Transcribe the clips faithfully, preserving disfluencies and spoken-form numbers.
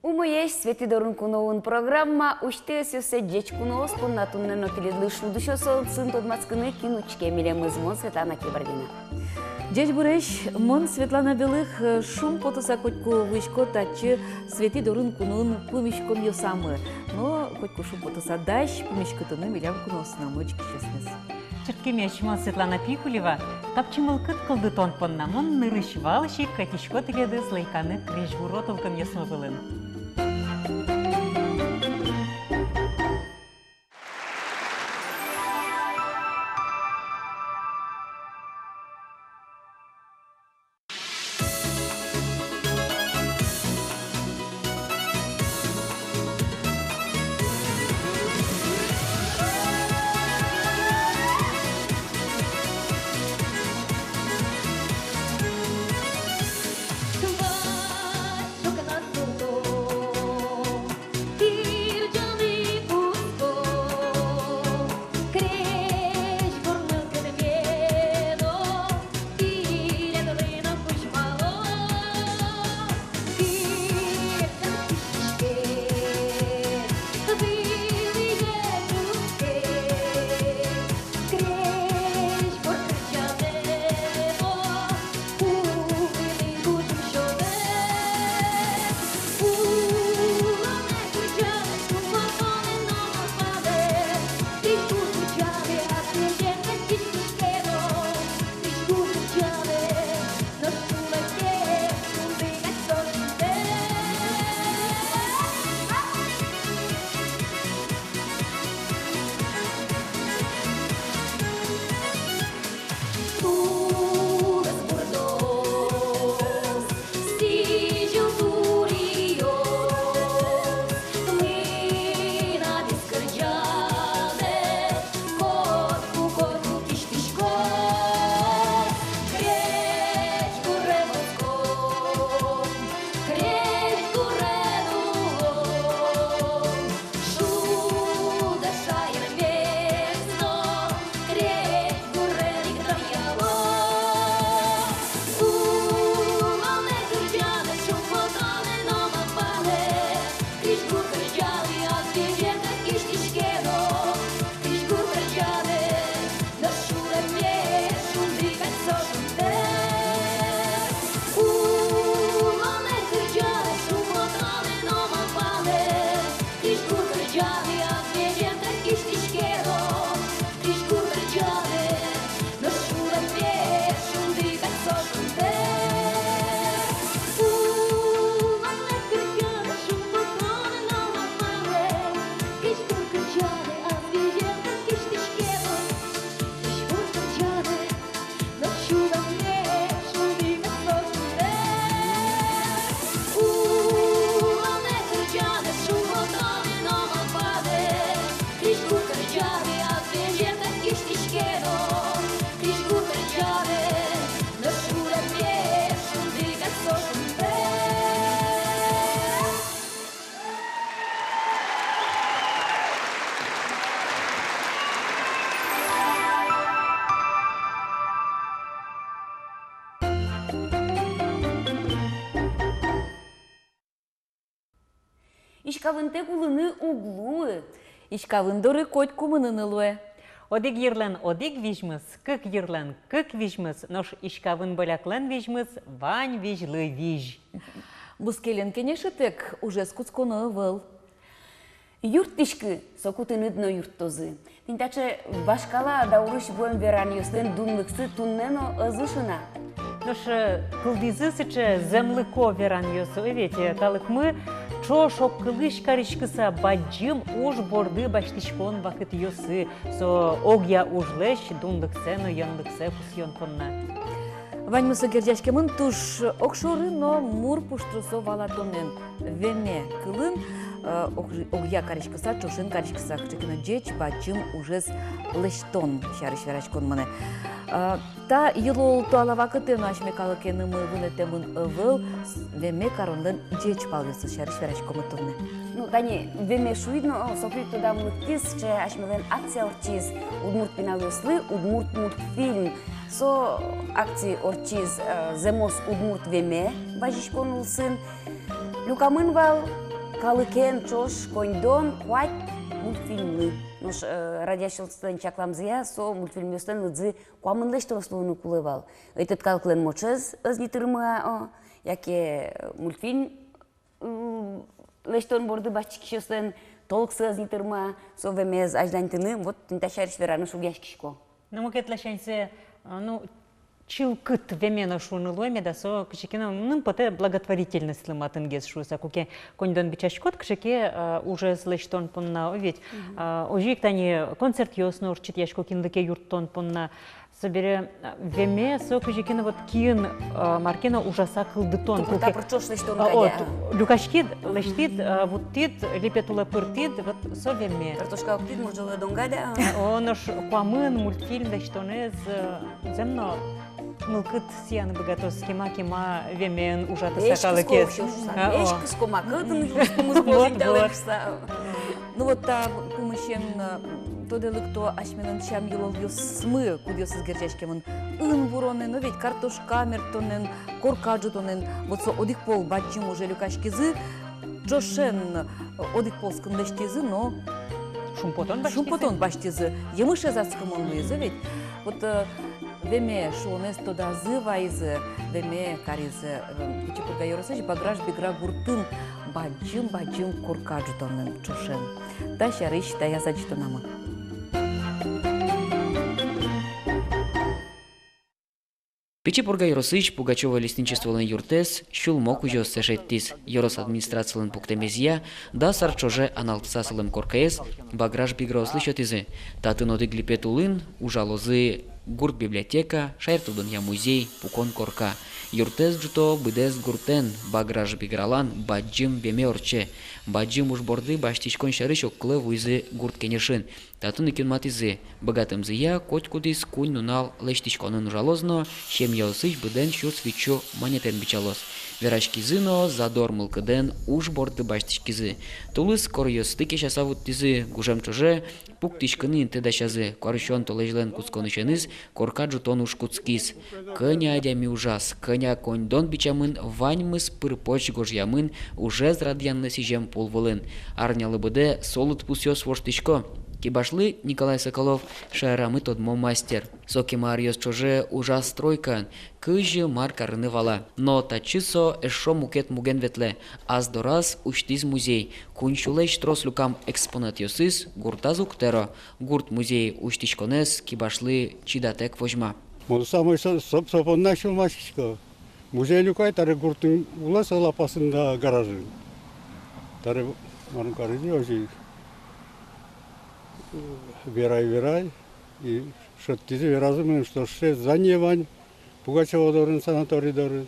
Умоесь! «Светӥ дорын куноын» программа усьтэ ӧсъёссэ ӟеч куноос понна. Туннэ но тӥледлы шудӥсьёсын тодматскыны, кин учке милемыз. Мон Светлана Кибардина. Ӟечбуресь! Мон, Светлана Белых, шумпотыса котьку вуисько татчы, «Светӥ дорын куноын» пумиськонъёсамы. Но котьку шумпотыса дась пумиськытыны милям куноосынымы учкисьёсмес. Чырткемесь! Мон Светлана Пикулева. Капчи мылкыд кылдытон понна мон нырысь валчик ӧтисько тӥледыз лэйканы крезьгуро тулкымъёсмы вылын. Иськавынтэк улыны уг луы. Иськавын доры котьку мыныны луэ. Одӥг йырлэн одӥг визьмыз, кык йырлэн кык визьмыз, нош иськавын боляклэн визьмыз вань визьлы визь. Бускелен кенешытэк ужез кутсконо ӧвӧл. Юрттӥськы, соку тыныд но юрттозы. Тӥни таӵе вашкала даурысь вуэм веранъёслэн дунлыксы туннэ но ӧз ышы на. Нош, э, кылдӥзы сыӵе зэмлыко веранъёс, ой, ведь, э, калыкмы ӵош огкылысь кариськыса бадӟым уж борды басьтӥськон вакытъёсы, со огъя ужлэсь дунлыксэ но юанлыксэ пусъён понна. Ваньмыз со герӟаськемын туж огшоры но мур пуштросо валатонэн. Веме кылын, э, ог-, огъя кариськыса, ӵошен кариськыса, кыӵе ке но ӟеч, бадӟым ужез лэсьтон сярысь вераськон мынэ. Э, та йылол-туала вакытэ но асьме калыкенымы вунэтэмын ӧвӧл с-, веме каронлэн ӟеч палъёсыз сярысь вераськомы туннэ. Ну, тани веме шуид но, о, соку ик тодам лыктӥз, сыӵе асьмелэн акция ортчиз удмурт пиналъёслы, удмурт мультфильм. Со акция ортчиз, э, «Зэмос удмурт веме» вазиськон улсын. Люкамын вал калыкен ӵош коньдон куать мультфильмлы. Нош, э, радиослушательёслэн чакламзыя, со мультфильмъёслэн лыдзы куамын лэсьтонлы луыны кулэ вал. Ӧтет калыклэн мочез ӧз ни тырмы-а, о, яке мультфильм, м, лэсьтон борды басьтӥськисьёслэн толксы ӧз ни тырмы-а, со вемез азьланьтыны, вот тӥни та сярысь вераны шугъяськисько. Ну, мукет ласяньсэ, а, ну, чылкыт веме но шуыны луэ меда, со кызьы ке но, ну, потэ благотворительностьлы матынгес шуыса, куке коньдон бичаськод кызьы ке, а, ужез лэсьтон понна, о ведь. Мгм. А, озьы ик тани концертъёс но ортчытъясько кинлы ке юрттон понна. Собере, а, веме со кызьы ке но вот киын, а, мар ке но ужаса кылдытон. Тупыр-тапыр ӵош лэсьтон кадь, а, вот, а. Люкаськид, лэсьтӥд, а, вуттӥд, липет улэ пыртӥд, вот со веме. Картошка октӥд, мурӟолэ донга, да? О, нош куамын мультфильм лэсьтонэз, э, зэм но мылкыд сияны быгатоз, кема-кема вемен ужатыса калыкез. Весь кыско, а, о. Весь кыско, макытын юлтымыз. Вот, возить, вот. Далекса. Ну вот та пумысен, э, тодэ лыкто асьмелэн сям-йылолъёсмы, кудъёсыз герӟаськемын ын вуронэн, но ведь картошка мерттонэн, корка ӝутонэн. Вот со одӥг пол бадӟым уже люкаськизы, ӵошен, э, одӥг полскын лэсьтӥзы, но шумпотон басьтӥзы. Шумпотон басьтӥзы. Емышез адскымон луиз ведь. Вот, э, веме шуонэз тодазы вайизы, веме каризы, э, Пичи Пурга ёросысь Баграш-Бигра гуртын бадӟым-бадӟым корка ӝутонэн ӵошен. Та сярысь таяз адӟытонамы. Пичи Пурга ёросысь Пугачёво лесничестволэн юртэз сюлмо кузёоссэ шедьтӥз. Ёрос администрацилэн пуктэмезъя, дас ар ӵоже аналтыса солэн коркаез Баграш-Биграослы сётӥзы. Татын одӥг липет улын ужалозы гурт библиотека, шаертодонъя музей, пукон корка. Юртэз ӝуто быдэс гуртэн, Баграш-Бигралан бадӟым веме ортче. Бадӟым уж борды басьтӥськон сярысь огкылэ вуизы гурт кенешын. Татын ик юнматӥзы: быгатэмзыя, котькудӥз куинь нунал лэсьтӥськонын ужалоз но, семьяосысь быдэн сюрс витьсю манетэн бичалоз. Вераськизы но, задор мылкыдэн уж борды басьтӥськизы. Тулыс коръёсты кесяса вуттӥзы, гужем ӵоже пуктӥськыны инты дасязы. Куарусён толэзьлэн кутсконысеныз корка ӝутон уж кутскиз. Кӧня адями ужаз, кӧня коньдон бичамын, ваньмыз пыр-поч гожъямын, ужез радъянлы сӥзем пул вылын. Арнялы быдэ со лыдпусъёс воштӥсько. Кибашлы Николай Соколов — шаерамы тодмо мастер. Со кема аръёс ӵоже ужаз стройкаын, кызьы мар карыны вала. Но татчы со эшшо мукет муген ветлэ. Ас дораз усьтӥз музей. Куинь сюлэсь трос люкам экспонатъёсыз гуртаз уг тэро. Гурт музей усьтӥськонэз кибашлы чидатэк возьма. Мон самой со, со, со понна сюлмаськисько. Музей люкай табере гуртын улэ, со лапасын да гаражын. Табере мар каризы озьы ик. Верай, верай. И шедьтӥзы, веразы мыным, что сыӵе здание вань Пугачёво дорын, санаторий дорын.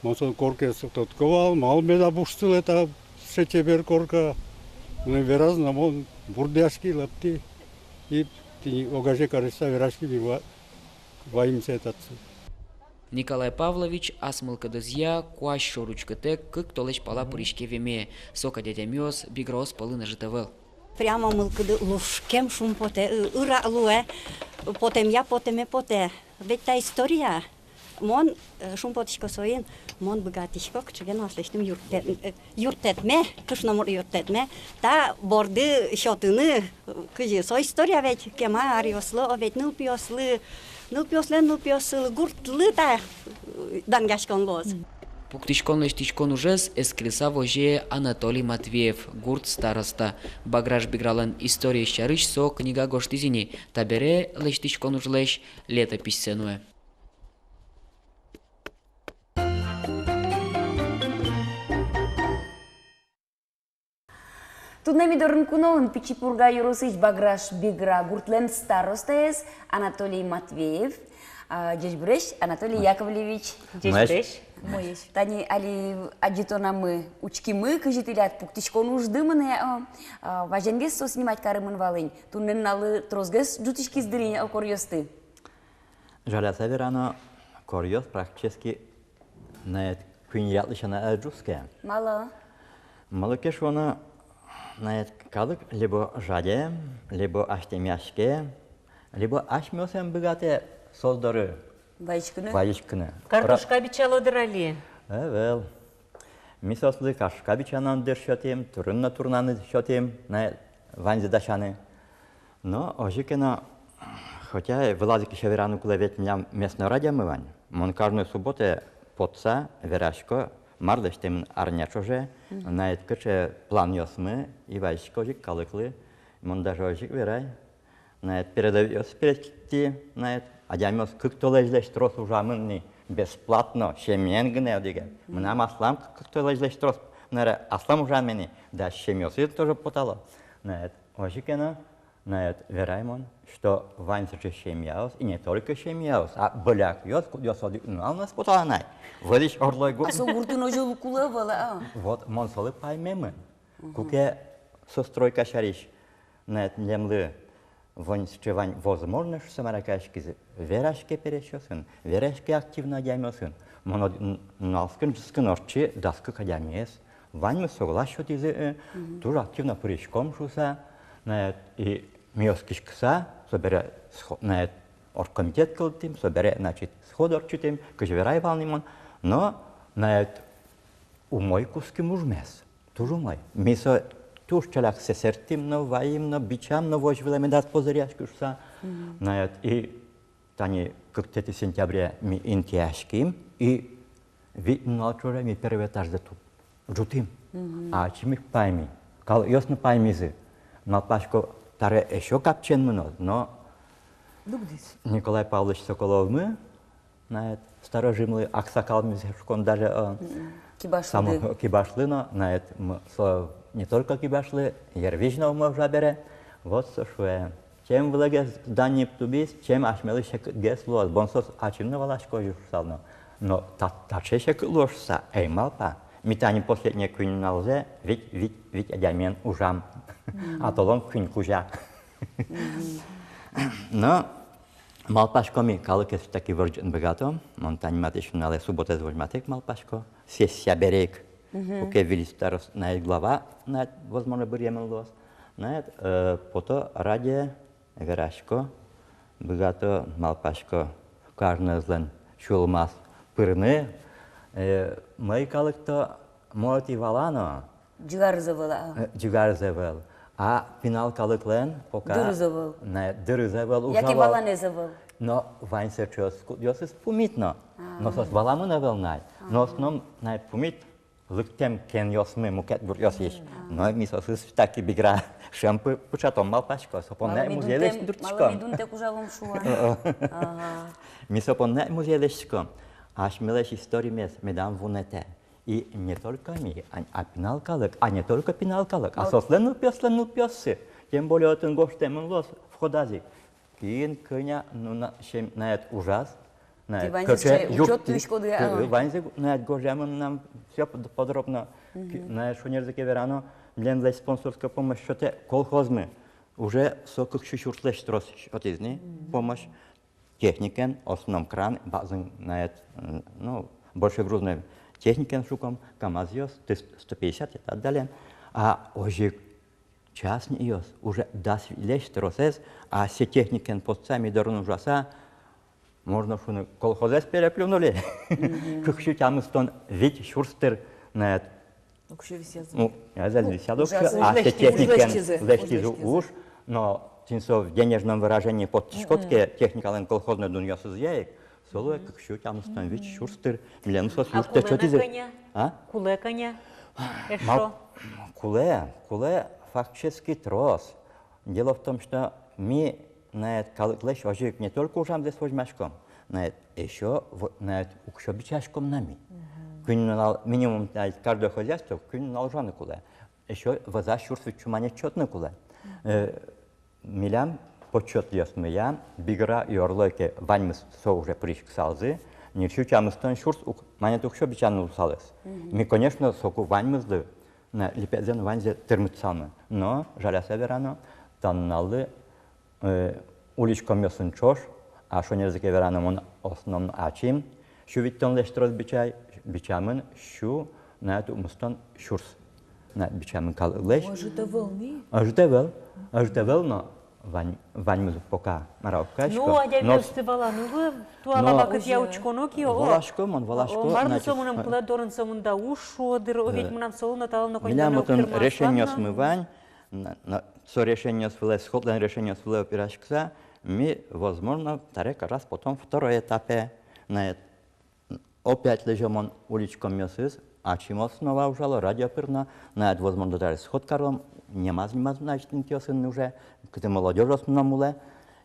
Мон со коркаез тодӥсько вал, малы меда буш сылэ та сыӵе чебер корка. Мыным веразы но, мон бурдъяськи, лыктӥ. И тӥни огазе карыса вераськи, ми ва-, ваимзэ татчы. Николай Павлович ас мылкыдызъя куазь шоры учкытэк кык толэзь пала пыриське веме. Со кадь адямиос Биграос пӧлын ӧжыт ӧвӧл. Прямо мылкыды лушкем, шумпотэ, ы-, ырак луэ, потэмъя потэме потэ. Ведь та история, мон, э, шумпотӥсько соин, мон быгатӥсько кыӵе ке но аслэсьтым юрттэт-, э, юрттэтме, кышномурт юрттэтме, та борды сётыны, э, кызьы со история ведь, кема аръёслы, о ведь, нылпиослы, нылпиослэн нылпиоссылы, гуртлы та, э, данъяськон луоз. Пуктӥськон-лэсьтӥськон ужез эскерыса возе Анатолий Матвеев, гурт староста. Баграш-Бигралэн историез сярысь со книга гожтӥз ини, табере лэсьтӥськон ужлэсь летописьсэ нуэ. Туннэ ми дорын куноын Пичи Пурга ёросысь Баграш-Бигра гуртлэн старостаез Анатолий Матвеев. А, ӟечбуресь, Анатолий Яковлевич. Ӟечбуресь. Тани али адӟытонамы учкимы, кызьы тӥляд пуктӥськон ужды мынэ, о, а, вазенгес со снимать каремын вал ини, туннэ нуналлы тросгес ӝутӥськиз дыр ини, о, коръёсты. Жаляса верано, коръёс практически на эт куинь ятлы сяна ӧз ӝутске. Малы? Малы ке шуоно, на эт калык либо жадем, либо азьтэмъяське, либо асьмеос ӧм быгатэ соос доры вазиськыны. Вазиськыны. Картошка бичало дыр али? Ӧвӧл. Ми соослы кашка бичаны но дыр сётӥм, турын но турнаны сётӥм, на, ваньзэ дасяны. Но озьы ке но, хотя вылаз ик ещё вераны кулэ, ведь милям местной радиомы вань. Мон каждой субботае потса верасько, мар лэсьтэмын арня ӵоже, на, кыӵе планъёсмы, и вазисько озьы ик калыклы. Мон даже озьы ик верай. На, передовикъёс пересьтӥ, на, адямиос кык толэзьлэсь трос ужамын ни, бесплатно, семьяен гинэ одӥгем. Мынам аслам кык толэзьлэсь трос, на, аслам ужамын ни, да семьяосын тоже потало. На, озьы ке но, на, верай мон, что вань сыӵе семьяос, и не только семьяос, а бӧлякъёс, кудъёсыз одӥг нунал но ӧз потало на. Вылысь орлой гурт. А со гуртын озьы луыны кулэ ӧвӧл, а? Вот, мон солы паймемын. Куке со стройка сярысь, на, милемлы вань сыӵе вань возможность шуса, мар-а, кариськизы, вераське пересьёсын, вераське активной адямиосын. Мон од-, н-, нуналскын, ӝытскын ортчи дас кык адямиез. Ваньмыз соглаш сётӥзы, э, туж активно пыриськом шуса, на, и ми оскиськыса, собере схо-, на, оргкомитет кылдытӥм, собере, значит, сход ортчытӥм, кызьы верай вал ни мон, но, на, умой кутским ужмес. Туж умой. Ми со туж ӵаляк сӧсыртӥм но, ваим но, бичам но, возь вылэ медаз позыръяськы шуса. На, и тани кыктэтӥ сентябре ми интыяським, и вить нунал ӵоже ми первой этажзэ ту-, ӝутӥм. А ачим ик пайми. Калыкъёс но паймизы. Малпасько, таре эшшо капчиен мыноз, но дугдӥз Николай Павлович Соколовмы, на, сторожимлы, аксакалмы шуиськом даже, э, кибашлы. Само-, кибашлы но, на, м-, со не только кибашлы, йырвизь но умой ужа бере. Вот со шуэ: чем вылэгес здание тубиз, чем асьмелы секытгес луоз. Бон соос ачим но валасько озьы шуса но. Но та-, таӵе секыт луоз шуса ӧй малпа. Ми тани последние куинь нуналзэ вить, вить, вить адямиен ужам. А толон куинь кузя. Но малпаськом ми, калыкез всё-таки вырӟытыны быгатом. Мон тани матысь нуналэ, субботаез возьматэ ик, малпасько, сессия бере ик. Куке выль староста, на, глава, на, возможно, быръемын луоз. На, э, пото радио, верасько, быгато, малпасько, каждоезлэн сюлмаз пырыны, э, мӧй калык-то, может, и вала но, ӟигарзэ вала, а. Э, ӟигарзэ вал. А пинал калыклэн пока дырзэ вал. На, дырзэ вал, яке ужа вал. Валанэзэ вал. Но вань сыӵеос, кудъёсыз пумит но. А. Но соос валамын ӧвӧл на. А. Но в основном на пумит лыктэм кенъёсмы мукет гуртъёсысь. А. Но ми соосыз таки бигра шӧм пы-, пыӵатом, малпасько. Со понна музейлэсь дуртӥськом. Малы ми дунтэк ужалом шуа. Ага. Ми со понна музейлэсь дуртӥськом. Асьмелэсь историмес медам вунэтэ. И не только ми, а, а пинал калык, а не только пинал калык, а соослэн нылпиослэн нылпиоссы. Тем более отын гожтэмын луоз входаз ик, кин кӧня нуна-, сем-, наед ужаз, наед кыӵе учёт юртты, тӥськоды, а, ваньзэ наед гожъямын мынам, всё под-, подробно. Ки-, наед шонерзэ ке верано, милемлы спонсорской помощь сётэ колхозмы. Уже со кык сю сюрслэсь трос сётӥз ни помощь. Техникаен, в основном кран, базын, наед, м, ну, большегрузной техникаен шуком, КамАЗъёс, тыс-, сто пятьдесят и так далее. А озьы ик частникъёс уже дас витьлэсь тросэз, а сое техникаен потса, ми дорын ужаса, можно шуыны, колхозэз переплюнули. Кык сю тямыстон вить сюрс тыр, наед, уксё висъязы. Ну, азьло висъязы уксё, а сое техникаен лэсьтӥзы уж, но тӥни со в денежном выражении поттӥськод ке техникалэн колхозной дунъёсызъя ик, со луэ кык сю тямыстон вить сюрс тыр, милемлы соос юрттэт сётӥзы. А? Кулэ кӧня эшшо? Кулэ, кулэ фактически трос. Дело в том, что ми, наед, калыклэсь озьы ик не только ужамзэс возьмаськом, наед, эшшо в-, наед, уксё бичаськом на ми. Куинь нунал, минимум, наед, каждое хозяйство куинь нунал ужаны кулэ. Эшшо вӧзаз сюрс вить сю манет сётыны кулэ. Э, милям подсчётъёсмыя, Бигра и Орлой ке ваньмыз со уже пыриськысалзы, ньыль сю тямыстон сюрс ук-, манет уксё бичаны луысалыз. Ми, конечно, соку ваньмызлы, на, липетзэ но ваньзэ тырмытысалмы. Но, жаляса верано, та нуналлы, э, улӥськомъёсын ӵош, а шонерзэ ке верано, мон в основном ачим сю витьтонлэсь трос бичай, бичамын сю, наед, укмыстон сюрс. Наед бичамын калыклэсь. Ӧжыт ӧвӧл ни? Ӧжыт ӧвӧл. Ӧжыт ӧвӧл, но Вань, ваньмыз пока мар-а, уг кылӥсько. Ну, адямиосты валаны ӧвӧл, туала но вакытъя учконо ке, о. Валасько, мон валасько, о, мар но значит, со мыным, э, кулэ дорын сомында уж шуо дыр, о, ведь, э, мынам солы но, талы но, милям коньдоно отын уг тырмаса решениосмы вань, на, на, со решениос вылэ, сходлэн решениос вылэ опираяськыса, ми, возможно, табере как раз потом второй этапе, на эт-, опять лэзё мон улӥськомъёсыз, ачим основа ужало, радио пыр но, на эт, возможно, даже сход каром, нимаз-нимаз, значит, интыосын уже, кытын молодёжь основном улэ,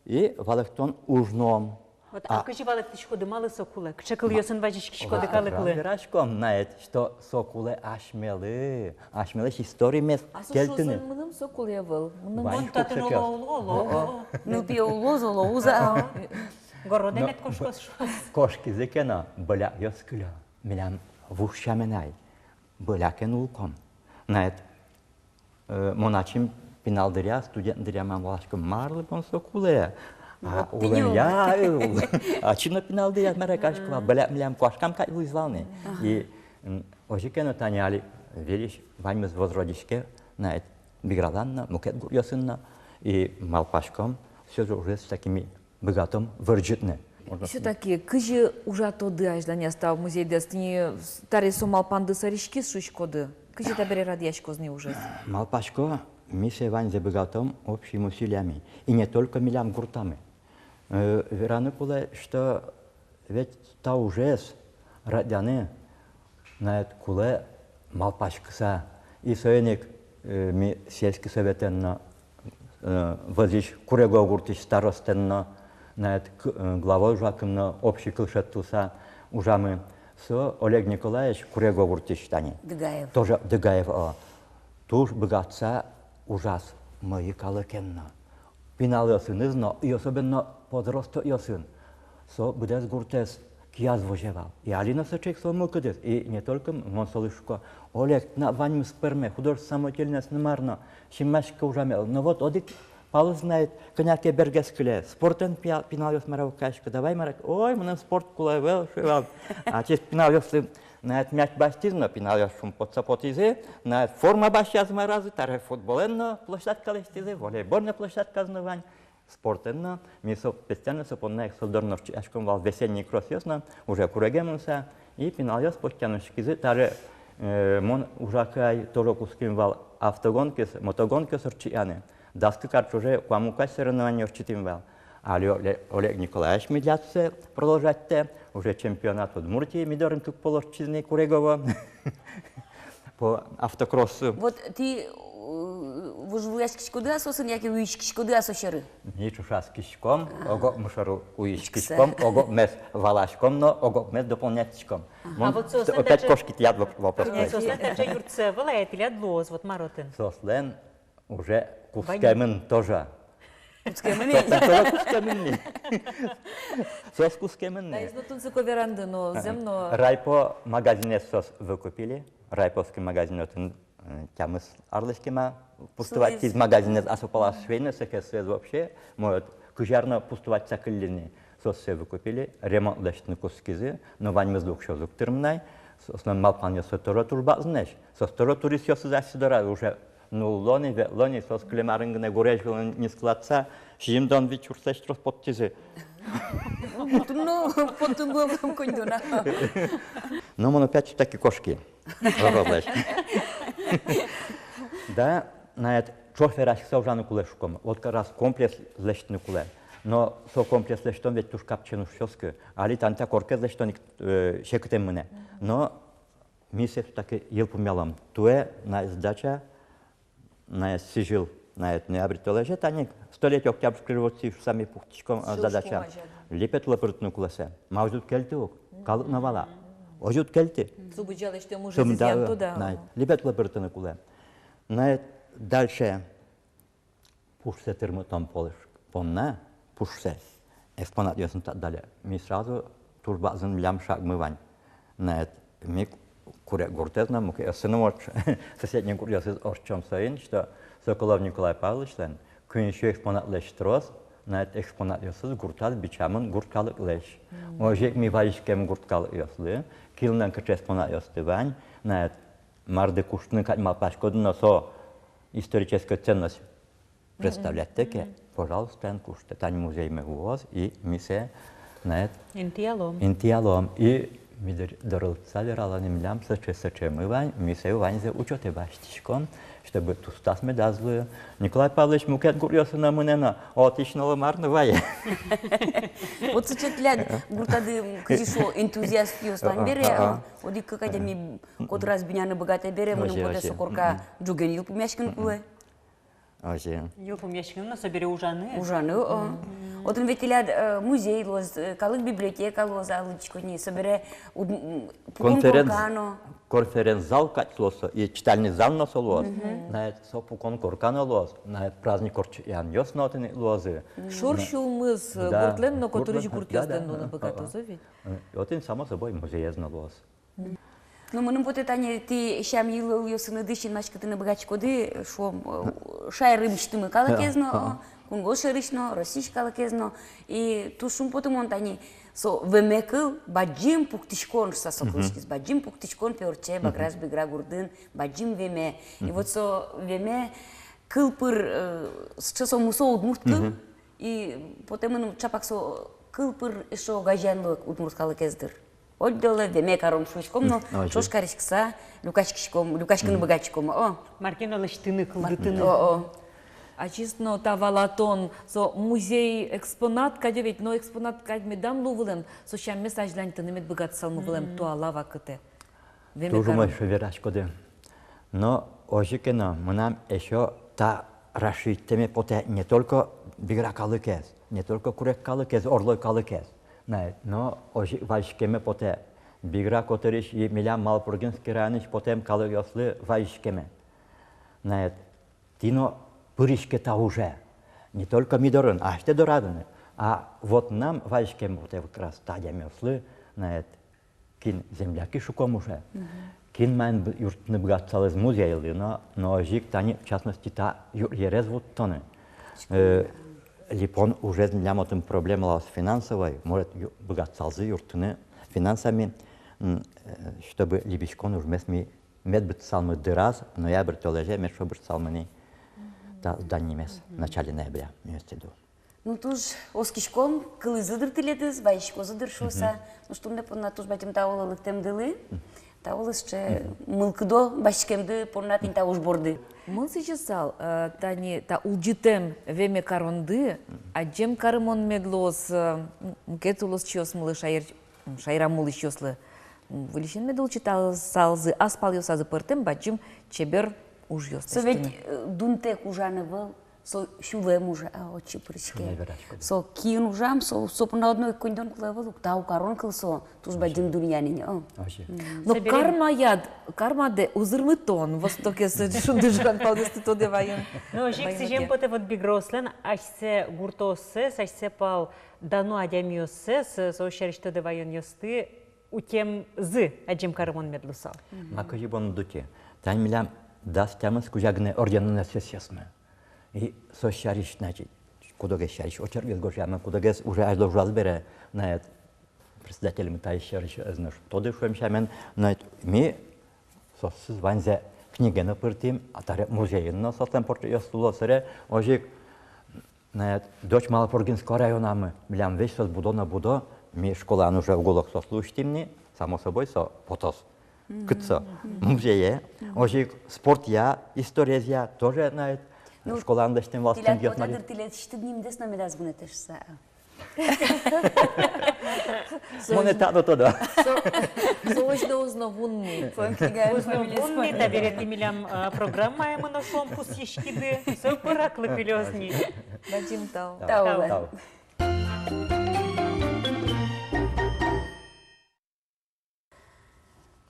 и валэктон уж но. Вот, а, а кызьы валэктӥськоды, малы со кулэ? Кыӵе кылъёсын вазиськиськоды калыклы? Вераськом, на эт, что со кулэ асьмелы, асьмелэсь историмес кельтыны. А со шуоз, мыным со кулэ ӧвӧл. Мыным вань. Мон татын куксёкъёс. Оло, оло, оло, оло. Ну, тӥ улоз, оло, уза. Городэ мед кошкоз, шуоз. Кошкизы ке но, бӧлякъёс кылё. Милям вуж сямен ай, бӧлякен улком. На эт, э, мон ачим пинал дыръя, студент дыръя мон валасько, марлы мон со кулэ. А, вот улэм тӥни я, ул-, ачим но пинал дыръя мар-а карисько вал, бӧляк милям куашкам кадь луиз вал ни. Ага. И, м, озьы ке но, тани али выльысь ваньмыз возродиське, на эт, Бигралан но, мукет гуртъёсын но, и малпаськом, всё же уже с такими быгатом вырӟытны. Всё-таки кызьы ужатоды азьланяз та музейдэс, тӥни с-, табере со малпанды сярысь кызьы шуиськоды, кызьы табере радъяськоз ни ужез? Малпасько, ми сое ваньзэ быгатом общими усилиями. И не только милям гуртамы. Э, вераны кулэ, что ведь та ужез радъяны, на эт, кулэ малпаськыса. И соин ик, э, ми сельский советэн но, э, вӧзысь Курегово гуртысь старостаен но, на эт, к-, э, главой ужакым но общий кыл шедьтыса ужамы. Со Олег Николаевич Курегово гуртысь тани. Дыгаев. Тоже Дыгаев, о. Туж быгатыса ужаз мӧйы калыкен но. Пиналъёсыныз но, и особенно подростокъёсын. Со быдэс гуртэз кияз возе вал. И али но сыӵе ик со мылкыдыз. И не только м-, мон солы шуисько: «Олег, тынад ваньмыз пӧрме, художественной самодеятельность но, мар но, синмаське ужамед». Но вот одӥг палыз, на эт, кӧня ке бергес кыле, спортэн пи-, пиналъёс мар-а уг кариськы, давай мар-а, ой, мыным спорт кулэ ӧвӧл, шуэ вал. Ачиз пиналъёслы, на эт, мяч басьтӥз но, пиналъёс шумпотыса потӥзы, на эт, форма басьтӥзы, мар-а, тазьы, табере футболэн но площадка лэсьтӥзы, волейбольной площадказы но вань. Спортэн но, ми со, специально со понна ик со дорын ортчытъяськом вал весенний кроссъёс но, уже Куреге мыныса, и пиналъёс потчан учкизы, табере, э, мон ужакы ай тоже кутским вал автогонкаос, мотогонкаос ортчытъяны. Дас кык ар ӵоже куамын куать соревнование ортчытӥм вал. Али Оле-, Олег Николаевич милям сое продолжатьтэ, уже чемпионат Удмуртии ми дорын кык пол ортчиз ни Курегово. По автокроссу. Вот тӥ, э, вожвылъяськиськоды-а соосын, яке уиськиськоды-а со сьӧры? Ми ӵошатскиськом, ага, ог-огмы шоры уиськиськом, учкыса, ог-огмес валаськом но, ог-огмес дополняйтӥськом. Ага. Мон, а вот соослэн опять даже кошки тӥляд воп-, вопросты. Соослэн даже юртсы ӧвӧл-а, тӥляд луоз, вот мар отын? Соослэн уже кутскемын тоже. Кутскемын ни? Тоже кутскемын ни. Соос кутскемын ни. Таиз но тунсыко веранды но, зэм но. Райпо магазинэз соос выкупили. Райповский магазин отын, э, тямыс арлэсь кема пустовать кариз магазинэз, а со палаз швейной цехез, соез вообще, может, кызь ар но пустоватьса кыллиз ни. Соос сое выкупили, ремонт лэсьтыны кутскизы, но ваньмызлы уксёез уг тырмы на ай. Соослэн малпанъёссы тоже туж бадӟымесь. Соос тоже туристъёсыз асьсэ дораз уже нулло ни, ветло ни, соос кылем арын гинэ гурезь вылын нискылатыса, сизьымдон вить сюрслэсь трос поттӥзы. Ну, поттыны вал коньдон-а? Но мон опять-таки кошки. Роботлэсь. Да, на эт, ӵош вераськыса ужаны кулэ шуиськом. Вот как раз комплекс лэсьтыны кулэ. Но со комплекс лэсьтон ведь туж капчиен уж сётскы. Али тани та коркаез лэсьтон ик, э, секытэн мынэ. Но ми сое всё-таки йылпумъялом. Туэ на эт сдача, на эт сӥзьыл, на эт ноябрь толэзе тани, столетие Октябрьской революции шуыса ми пуктӥськом, э, сдача. Липет улэ пыртыны кулэ сое. Ма, озьы уд кельты ук, калык но вала. Озьы уд кельты. Субудӟа лэсьтэм ужез изъянто, да. Липет улэ пыртыны кулэ. На эт дальше. Пушсэ тырмытон пол-, понна, пушсэ, экспонатъёсын та дале. Ми сразу, туж бадӟым милям шагмы вань. На эт ми Курег гуртэз но, мукетъёссэ но, соседний гуртъёсыз ортчом соин, что Соколов Николай Павловичлэн куинь сю экспонатлэсь трос, на эт экспонатъёсыз гуртаз бичамын гурт калыклэсь. Озьы ик ми вазиськем гурт калыкъёслы, кинлэн кыӵе экспонатъёсты вань, на эт марды куштыны кадь малпаськоды но, со исторической ценность представлять каре ке. Пожалуйста, эн куштэ, тань музеймы вуоз, и ми сое, на это, интыялом. Интыялом. И ми дыр-, дорылтыса вералом ни, милям сыӵе-сыӵемы вань, ми сое ваньзэ учётэ басьтӥськом, чтобы тустас медаз луы. Николай Павлович мукет гуръёсы но мынэ но, отысь но лымар но вае. Вот сыӵе тӥляд гуртады, кызьы шуо, энтузиастъёс вань бере, а, одӥг-кык адями котыраз быняны быгатэ бере, мыным потэ, со корка ӝоген йылпумъяськыны кулэ. Озьы. Йылпумъяськыны но, собере ужаны. Ужаны, о. Отын ведь тӥляд, э, музей луоз, э, калык библиотека луоз, а лыдӟиськод ни, собере уд-, м, пукон корка но. Конференц-зал кадь луоз, и читальный зал но со луоз. Мгм. На это со пукон корка но луоз, на это праздник ортчытъянъёс но отын луозы. Шур сюлмыз, э, да, гуртлэн но, котырысь гуртлэн, гуртъёслэн но, да, да, луыны быгатоз ведь. Э, отын, само собой, музеез но луоз. Ну, мыным потэ, тани тӥ сям-йылолъёсыныды синмаськытыны быгатӥськоды, шуом, э, шаерысьтымы калыкез но, э, кунгож сьӧрысь но, Россиысь калыкез но. И туж шумпотымон, тани со веме кыл, бадӟым пуктӥськон шуса со кылӥськиз, бадӟым пуктӥськон, пе, ортче Баграш-Бигра гуртын, бадӟым веме. И вот со веме кыл пыр, э, сыӵе со мусо удмурт кыл, и потэ мыным, чапак со кыл пыр эшшо огазеян луэ удмурт калыкез, дыр. Ойдолэ веме каром шуиськом но, ӵош кариськыса люкаськиськом, люкаськыны быгатӥськом, о. Мар ке но лэсьтыны, кылдытыны. О, о. Ачиз но та валатон, со музей экспонат кадь ведь, но экспонат кадь медам луы вылэм, со сяммес азьланьтыны мед быгатысалмы вылэм туала вакытэ. Веме карон. Туж умой шуэ, вераськоды. Но озьы ке но, мынам эшшо та расширитьтэме потэ не только бигра калыкез, не только курегкалыкез, орлой калыкез, на, но озьы вазиськеме потэ бигра котырысь и милям Малопургинский районысь потэм калыкъёслы вазиськеме. На, тӥ но пыриське та уже. Не только ми дорын, асьтэ дорадын, а вот мынам вазиськеме потэ как раз та адямиослы, на, кин земляки шуком уже, кин маин бы-, юрттыны быгатысалыз музейлы но, но озьы ик тани, в частности, та юр-, юртъерез вуттыны. Э, липон ужез милям отын проблема луоз финансовой, может, ю-, быгатысалзы юрттыны финансами, м, э, чтобы липиськон ужмес ми мед быдтысалмы дыраз, ноябрь толэзе мед шобыртысалмы ни та зданимес, в начале ноября, имеется в виду. Ну, туж оскиськом, кылӥзы дыр тӥледыз, вазиськозы дыр шуыса. Ну, туннэ понна туж бадӟым тау лыктэмдылы. Тау лыктэ мылкыдо басьтӥськемды понна тӥни та уж борды. Мон сӥзьысал, э, тани та улӟытэм веме каронды адӟем карымон мед луоз, э, м, мукет улосчиосмылы, шаер-, м, шаерамы улӥсьёслы. М, выльысен мед улӟыталзы ас палъёсазы пӧртэм бадӟым чебер ужъёс. Со ведь, э, дунтэк ужаны вал. Со сюлэм ужа, а, отчы пыриське. Со киын ужам, со, со понна одно ик коньдон кулэ ӧвӧл ук, тау карон кыл со, туж бадӟым дунъян ини, о. Озьы. М. Но собере кармаяд, кармадэ узырмытон, востокез шунды ужан палъёсты тодэ ваён. Но озьы ик сӥзем потэ вот биграослэн асьсэ гуртооссэс, асьсэ пал дано адямиоссэс, со сярысь тодэ ваёнъёсты утемзы адӟем карымон мед луысал. Ма кызьы бон уд уте. Тани милям дас тямыс кузя гинэ орденэн эсэсъёсмы. И со сярысь, значит, кудогез сярысь очеркгес гожъямын, кудогез уже азьло ужаз бере, на это, председательмы та сярысь ӧз но тодэ шуэм сямен, на это, ми соосыз ваньзэ книге но пыртӥм, а табере музейын но соослэн портретъёссы луо, собере озьы ик, на это, дочь Малопургинского районамы, милям весь соос будо но будо, ми школаын уже уголок соослы усьтӥм ни, само собой, со потоз. Кытчы? Музее. Озьы ик спортъя, историезъя тоже, на это, ну, школаын лэсьтэм вал стендъёс, тӥляд потэ дыр, тӥледысьтыд нимдэс но медаз вунэтэ шуса. Монэ та но тодо. Со, со озьы но уз но вунмы. Уз но вунмы, табере тӥ милям, а, программаямы но, шуом, пусйиськиды. Со пыраклы кылёз ни. Бадӟым тау. Тау. Тау.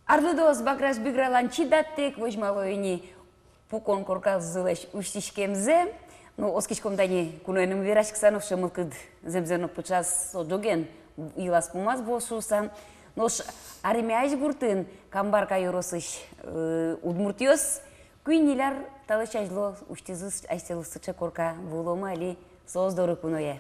Арлыдоос Баграш-Бигралань чидатэк возьмало ини пукон корказылэсь усьтӥськемзэ. Ну, оскиськом, тани куноеным вераськыса но, сыӵе мылкыд зэмзэ но пыӵаз, со ӝоген йылаз-пумаз вуоз шуыса. Нош Армяысь гуртын, Камбарка ёросысь, э, удмуртъёс куинь ньыль ар талэсь азьло усьтӥзы асьсэлы сыӵе корка. Вуыломы али соос доры, куное.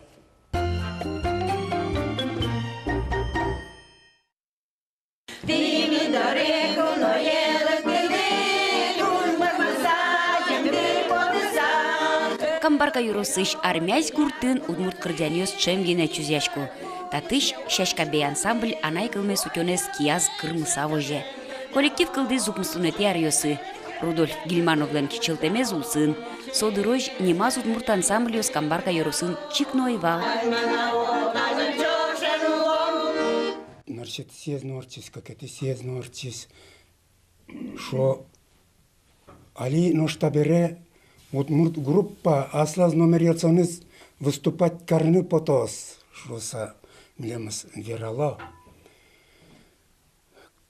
Камбарка ёросысь Армясь гуртын удмурт кырӟанъёс ӵем гинэ чузъясько. Татысь «Сяськабей» ансамбль анай кылмес утёнэз кияз кырмыса возе. Коллектив кылдӥз укмыстонэтӥ аръёсы. Рудольф Гильмановлэн кичӧлтэмез улсын. Со дырозь нимаз удмурт ансамбльёс Камбарка ёросын чик но ӧй вал. Нырысетӥ съезд но ортчиз, кыкетӥ съезд но ортчиз. Шуо, али нош табере удмурт группа аслаз номеръёсыныз выступать карыны потоз, шуса милемыз верало.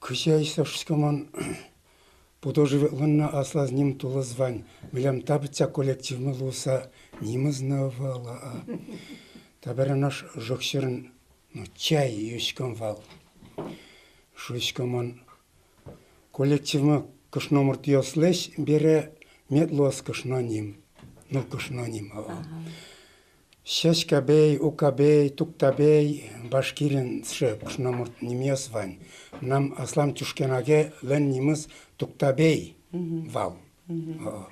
Кызьы ай со, шуисько мон, пудо-животлэн но аслаз ним тулыс вань, милям та быдӟа коллективмы луыса нимыз но ӧвӧл, а. Табере нош ӝӧк сьӧрын, ну, чай юиськом вал. Шуисько мон, коллективмы кышномуртъёслэсь бере мед луоз кышно ним, ну, кышно ним, о. Ага. Сяськабей, Укабей, Туктабей, Башкириын сыӵе кышномурт нимъёс вань. Мынам аслам Чушкенагелэн нимыз Туктабей вал. Мгм. О.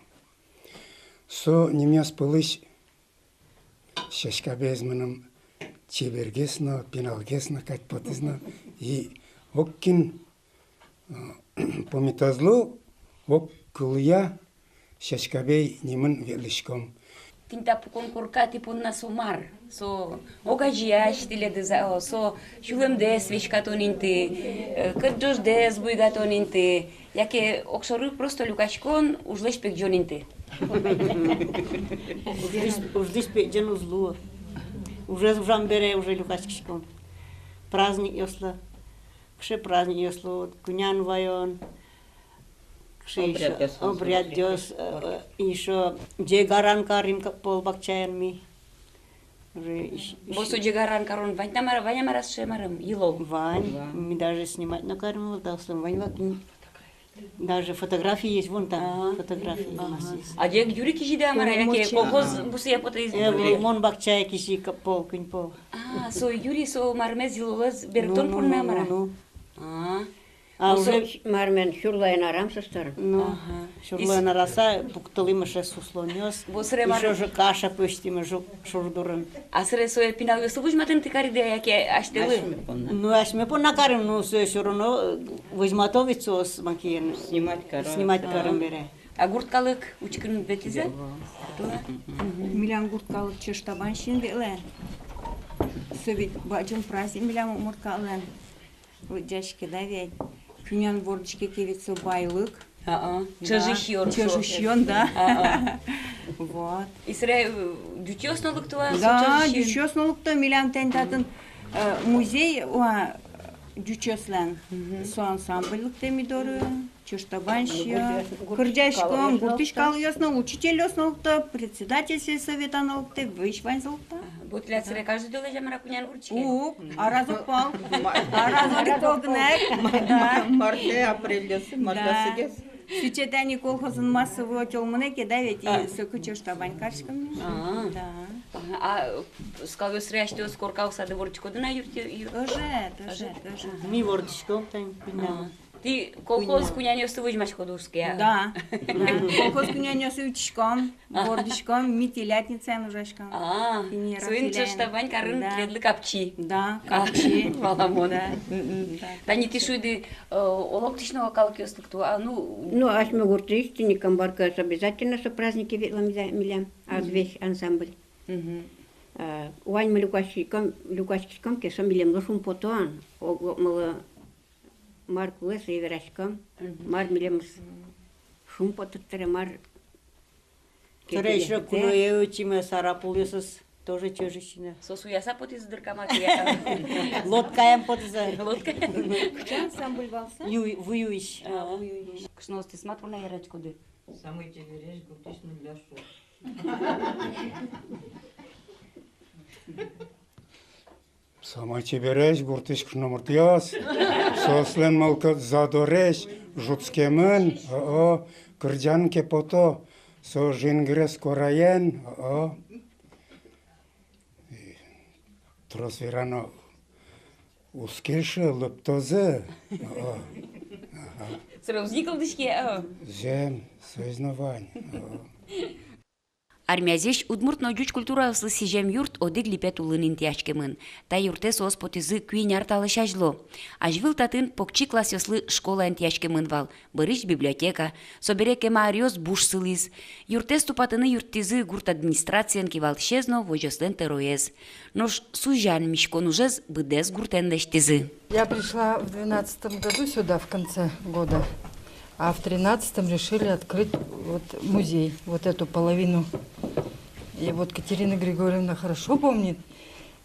Со нимъёс пӧлысь Сяськабеез мыным чебергес но, пиналгес но кадь потӥз но, и огкин, э, пумитозлы огкылъя Сяськабей нимын ветлӥськом. Тӥни та пукон корка тӥ понна со мар? Со огазеясь тӥледыз-а, со сюлэмдэс веськатон инты, э, кӧтӝождэс буйгатон инты, яке огшоры просто люкаськон, ужлэсь пегӟон инты? Ужлэсь, ужлэсь пегӟон уз луы. Ужез ужам бере уже люкаськиськом. Праздникъёслы. Кыӵе праздникъёслы, вот, кунян ваён. Кыӵе ещё обрядъёс, э, э, ещё ӟегаран карим ка-, пол бакчаен ми. Уже ещё, ещё. Босо ӟегаран карон вань-а мар-а, вань-а мар-а сыӵе марым, йылол? Вань. Вань. Ми даже снимать но карим, вот, да, вань вакин. Даже фотографии есть, вон там. Ага. Фотографии у нас есть. А ӟег юри кизиды-а мар-а, яке колхоз бусые потӥз? Э, вон, мон бакчае кизи ка-, пол, куинь пол. А, со юри, со мармез, йылолэз берыктон понна-а мар-а? Ну, ну, ну. А. А, ну, уже со мармен, сюрлаен арам со старым. Ну, ага. Сюрлаен араса, пуктылӥм эше суслонъёс. Босре марым. Ещё же каша пӧзьтӥм, жук шур дурын. А сыре сое пиналъёслы возьматыны тӥ кариды-а, яке асьтэлы? Асьме понна. Ну, асьме понна карим, ну, сое всё равно, э, возьмато ведь соос макеен. Снимать каро. Снимать каро бере. А гурт калык учкыны ветлӥз-а? Мгм. Милям гурт калык Чӧж табань сиын ветлэ. Со ведь бадӟым праздник милям удмурт калыклэн. Лыдъяське, да ведь. Кунян вордӥське ке ведь, со байлык. А-а. Да. Чӧжысь ён со. Чӧжысь ён, да. А-а. Вот. И сыре, э, ӟучъёс но лыкто-а со чӧжысь ён? Да, ӟучъёс но лыкто. Милям тӥни татын, э, музей, уа, ӟучъёслэн. Мгм. Со ансамбль лыктэ ми доры. Чӧж табань сиын. Кырӟаськом, гуртысь калыкъёс но, учительёс но лыкто, председатель сельсовета но лыкто, весь ваньзы лыкто. Ага. Бо тӥляд сыре каждый толэзь-а мар-а кунян вордӥське? Уг, араз огпол. Араз одӥг пол гинэ. Да. Мартэ, апрельёсы, мартасыгес. Да. Сыӵе тани колхозын массовый утёл мынэ ке, да ведь, и соку Чӧж табань кариськом. А. Да. Ага. А скалъёс сыре асьтэос корка усады вордӥськоды на юртъёсы? Ӧжыт, ӧжыт, ӧжыт. Ми вордӥськом тани, пинал. Ага. Тӥ колхоз кунянъёсты возьмаськоды, уз ке-а? Да. Да. Колхоз кунянъёсы утиськом, вордӥськом, ми телятницаен ужаськом. А, соин Чӧж табань карын тӥледлы капчи. Да, капчи. Валамон. Да. Мгм. Да. Тани тӥ шуиды, э, оло кытысь но калыкъёс лыкто, а, ну. Ну, асьме гуртысь, тӥни Камбаркаысь обязательно со празднике ветло милям, «Азвесь» ансамбль. Мгм. А, ваньмы люкаськиськом, люкаськиськом ке, со милемлы шумпотон, о, о, милемлы мар кулэ, сое вераськом, мгм, мар милемыз шумпотыт тӥре, мар. Тӥре ещё куное утиме, сарапулъёсыз тоже чӧжысь ини. Соос уяса потӥзы дыр ка, мар ке. Лодкаен потӥзы. Лодкаен. Кыӵе ансамбль вал со? Ю-, Вуюысь. А, Вуюысь. Кышноосты мар понна яратӥськоды? Самой чебересь гуртысь нылъёс, шуо. Самой чебересь гуртысь кышномуртъёс, соослэн мылкыд задоресь, ӝутскемын, о-о, кырӟаны ке пото, со жингырес куараен, о-о. И трос верано уз кельшы, лыптозы, о-о. Ага. Сразу уз ни кылзӥське, о-о. Зэм, соиз но вань, о-о. Армиязэсь удмурт но ӟуч культураослы сӥзем юрт одӥг липет улын интыяськемын. Та юртэ соос потӥзы куинь ар талэсь азьло. Азьвыл татын покчи классъёслы школа интыяськемын вал, бӧрысь библиотека, собере кема аръёс буш сылӥз. Юртэз тупатыны юрттӥзы гурт администрациен кивалтӥсез но возёслэн тӧроез. Нош сузян миськон ужез быдэс гуртэн лэсьтӥзы. Я пришла в двенадцатом году сюда, в конце года, а в тринадцатом решили открыть вот музей, вот эту половину. И вот Катерина Григорьевна хорошо помнит.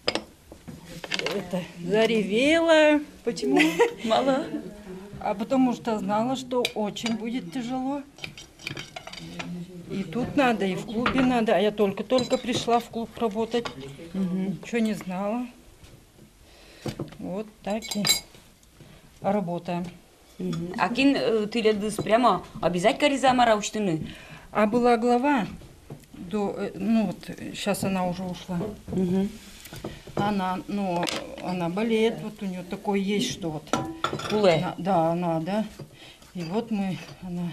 Это, заревела. Почему? Мало. А потому что знала, что очень будет тяжело. И тут надо, и в клубе надо. А я только-только пришла в клуб работать. Мгм. Ничего не знала. Вот так и работаем. Мгм. А кин, э, тӥледыз прямо обязать кариз-а, мар-а, усьтыны? А была глава, до, э, ну вот, сейчас она уже ушла. Мгм. Она, ну, она болеет, вот у неё такое есть, что вот. Кулэ. На-, да, надо. И вот мы, она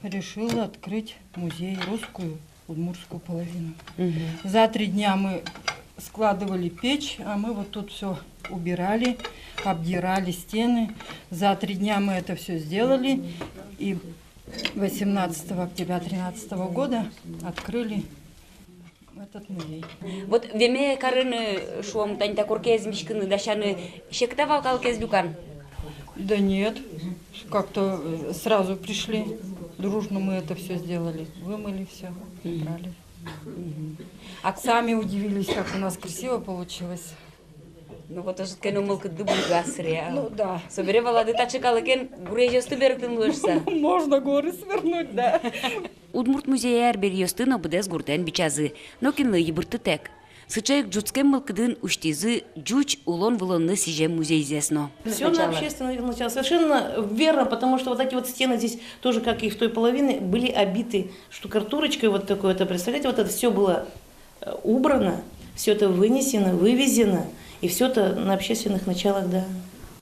решила открыть музей, русскую удмуртскую половину. Мгм. За три дня мы складывали печь, а мы вот тут всё убирали, обдирали стены. За три дня мы это всё сделали. И восемнадцатого октября тринадцатого года открыли этот музей. Вот веме карыны, шуом, тани та коркаез миськыны, дасяны секыт-а вал калыкез люкан? Да нет, как-то, э, сразу пришли, дружно мы это всё сделали, вымыли всё, убрали. Мгм. А сами удивились, как у нас красиво получилось. Ну вот, озьы ке но, мылкыдды буйгаз сыре. Ну да. Собере валады, таӵе калыкен гурезьёсты берыктыны луэ шуса. Можно горы свернуть, да. Удмурт музее арбериосты но быдэс гуртэн бичазы, нокинлы йыбырттытэк. Сыӵе ик ӝутскем мылкыдын усьтӥзы ӟуч улон-вылонлы сӥзем музейзэс но. Всё на общественных началах. Совершенно верно, потому что вот эти вот стены здесь тоже, как и в той половине, были обиты штукатурочкой вот какой-то, представляете, вот это всё было, э, убрано, всё это вынесено, вывезено, и всё это на общественных началах, да.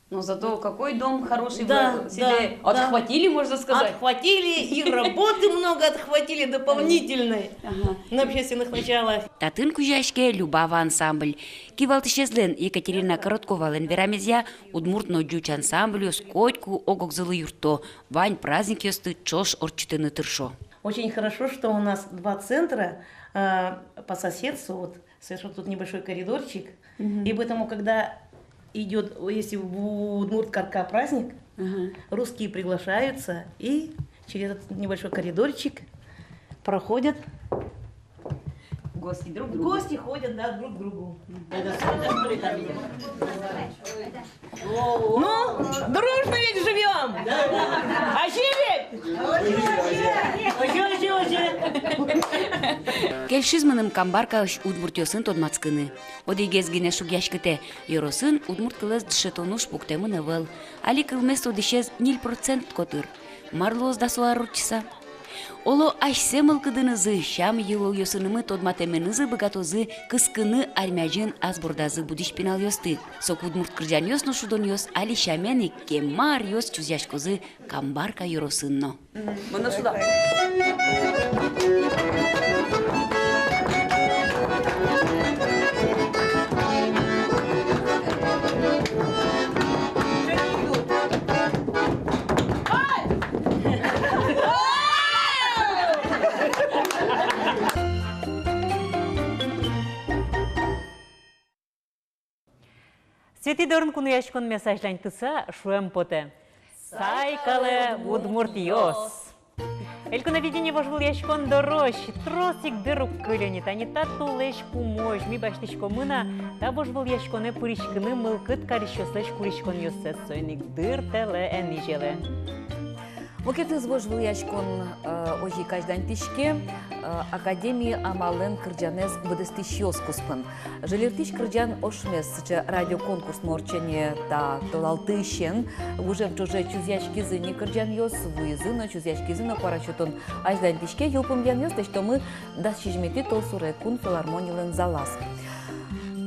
Но зато какой дом хороший. Да, вы себе, да, отхватили, можно сказать. Отхватили, и работы много отхватили дополнительной. Ага. На общественных началах. Татын кузёяське «Любава» ансамбль. Кивалтӥсезлэн Екатерина Коротковалэн верамезъя, удмурт но ӟуч ансамбльёс котьку ог-огзылы юртто, вань праздникъёсты ӵош ортчытыны тыршо. Очень хорошо, что у нас два центра, э, по соседству, вот, совершенно тут небольшой коридорчик. Мгм. И поэтому, когда идёт, если в удмурт корка праздник, ага, русские приглашаются и через этот небольшой коридорчик проходят. Гости друг к другу. Гости ходят, да, друг к другу. Ну, дружно ведь живём! Озьы ведь? Озьы, озьы, озьы. Кельшиз мыным Камбаркаысь удмуртъёсын тодматскыны. Одӥгез гинэ шугъяськытэ: ёросын удмурт кылэз дышетон уж пуктэмын ӧвӧл. Али кылмес тодӥсез ньыль процент котыр. Мар луоз дасо ар ортчыса? Оло, асьсэ мылкыдынызы, сям-йылолъёсынымы тодматэменызы быгатозы кыскыны армязын ас бордазы будӥсь пиналъёсты. Соку удмурт кырӟанъёс но шудонъёс али сямен ик кема аръёс чузъяськозы Камбарка ёросын но. Мгм. Мон но шуда. Светӥ дорын кунояськонмес азьланьтыса, шуэм потэ: сайкалэ, удмуртъёс! Элькуновидение вожвылъяськон дорозь трос ик дыр уг кыльы ни. Тани та толэзь пумозь ми басьтӥськомы на та вожвылъяськонэ пыриськыны мылкыд карисьёслэсь куриськонъёссэс. Соин ик дыртэлэ эн изелэ. Мукетыз вожвылъяськон, э, озьы ик азьланьтӥське, э, академи амалэн кырӟанэз быдэстӥсьёс куспын. Жильыртӥсь кырӟан ошмес сыӵе радиоконкурс но ортче ни та толалтӥсен. Гужем ӵоже чузъяськизы ни кырӟанъёс, вуизы но, чузъяськизы но, куара сётон азьланьтӥське. Йылпумъянъёс лэсьтомы дас сизьыметӥ толсуре кун филармонилэн залаз.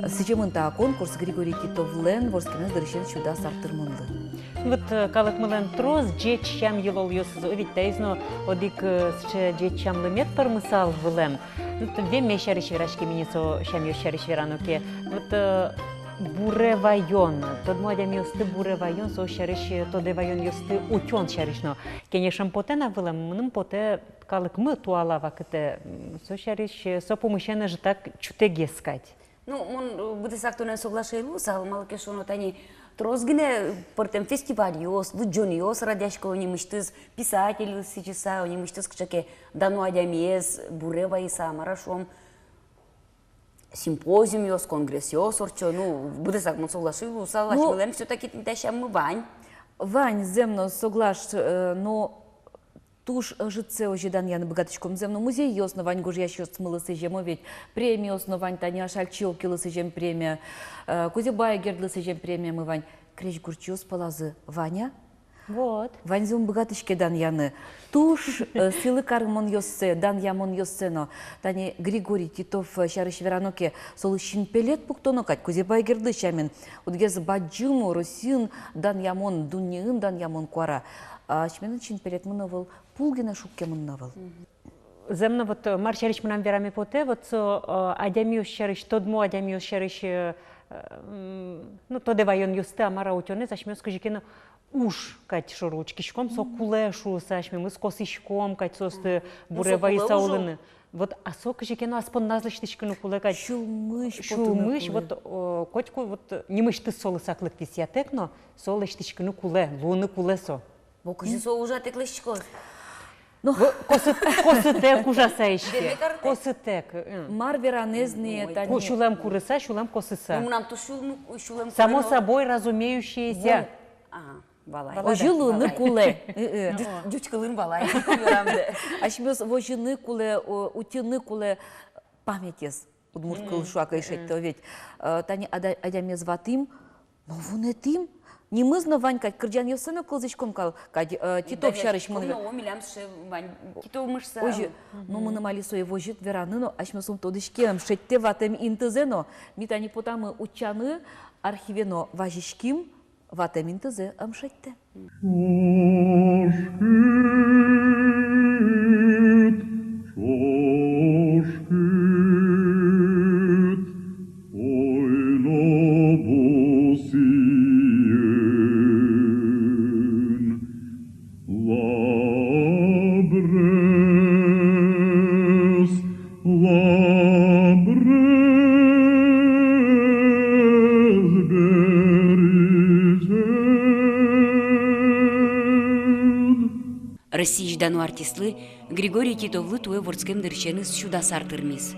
Сӥземын та конкурс Григорий Титовлэн вордскемез дырысен сю дас ар тырмонлы. Вот, э, калыкмылэн трос ӟеч сям-йылолъёсыз, ведь таиз но одӥг, э, сыӵе ӟеч сямлы мед пӧрмысал вылэм. Вот веме сярысь вераське, мынӥ со сямъёс сярысь верано ке. Вот, э, буре ваён, тодмо адямиосты буре ваён, со сярысь, э, тодэ ваёнъёсты утён сярысь но кенешем потэ на вылэм, мыным потэ, калыкмы туала вакытэ, м, со сярысь, э, со пумысен ӧжытак чутэгес кадь. Ну, мон, э, быдэсак тонэн соглаш ӧй луысал, малы ке шуоно, тани трос гинэ пӧртэм фестивальёс, лыдӟонъёс радъясько, нимысьтыз писательёс сӥзьыса, нимысьтыз кыӵе ке дано адямиез буре вайыса, мар-а шуом, симпозиумъёс, конгрессъёс ортчо. Ну, быдэсак мон соглаш ӧй луысал, ну, асьмелэн всё-таки тӥни та сяммы вань. Вань, зэм но, соглаш, э, но туж ӧжытсэ озьы данъяны быгатӥськом, зэм но, музейёс но вань гожъясьёсмылы сӥзем, о ведь, премиос но вань, тани Ашальчи Окилы сӥзем премия, э, Кузебай Гердлы сӥзем премиямы вань. Крезьгурчиос пӧлазы вань-а? Вот. Ваньзэ ум быгатӥське данъяны. Туж, э, сӥлы карымонъёссэ, данъямонъёссэ но. Тани Григорий Титов, э, сярысь верано ке, солы синпелет пуктоно кадь, Кузебай Гердлы сямен. Одӥгез бадӟым Россиын данъямон, дуннеын данъямон куара. А асьмелэн синпелетмы но ӧвӧл, пул гинэ шуккемын но ӧвӧл. Мгм. Зэм но, вот, э, мар сярысь мынам вераме потэ, вот со, э, адямиос сярысь, тодмо адямиос сярысь, э, э, м, ну, тодэ ваёнъёсты, а мар-а, утёнэз асьмеос кызьы ке но уж кадь шоры учкиськом, со кулэ шуыса, асьмемыз косӥськом кадь соосты буре вайыса улыны. Вот, а со кызьы ке но ас понназ лэсьтӥськыны кулэ кадь. Сюлмысь, сюлмысь потыны кулэ. Вот, э, котьку вот нимысьтыз солы саклык висъятэк но, со лэсьтӥськыны кулэ, луыны кулэ со. Во кызьы со ужатэк лэсьтӥськоз. Ну. Во, косыт-, косытэк ужаса иське. Косытэк, ы. Мар веранэз ни, тани. Ку-, сюлэм курыса, сюлэм косыса. Ну, мынам туж сюлмы-, сюлэм курыса. Само собой разумеющееся. Ага, валай. Озьы луыны кулэ. Ы-ы. Ӟуч-, ӟуч кылын валай. Асьмеос возьыны кулэ, о, утьыны кулэ памятез. Удмурт кыл шуак ӧй шедьто ведь. Э, тани ада-, адямиез ватӥм, но вунэтӥм. Нимыз но вань кадь, кырӟанъёссэ но кылзӥськом кал-, кадь, э, Титов сярысь мон. О, милям сыӵе вань, Титовмы шуыса. Озьы, но мыным али сое возьыт вераны но, асьмеос ум тодӥське, ӧм шедьтэ ватэм интызэ но. Ми тани потамы утчаны, архиве но вазиським. Ватэм интызэ ӧм шедьтэ. Чошкыт, чошкыт, ойно бусыын. Лабрес, лабрес берытэн. Россиысь дано артистлы Григорий Титовлы туэ вордскем дырысеныз сю дас ар тырмиз.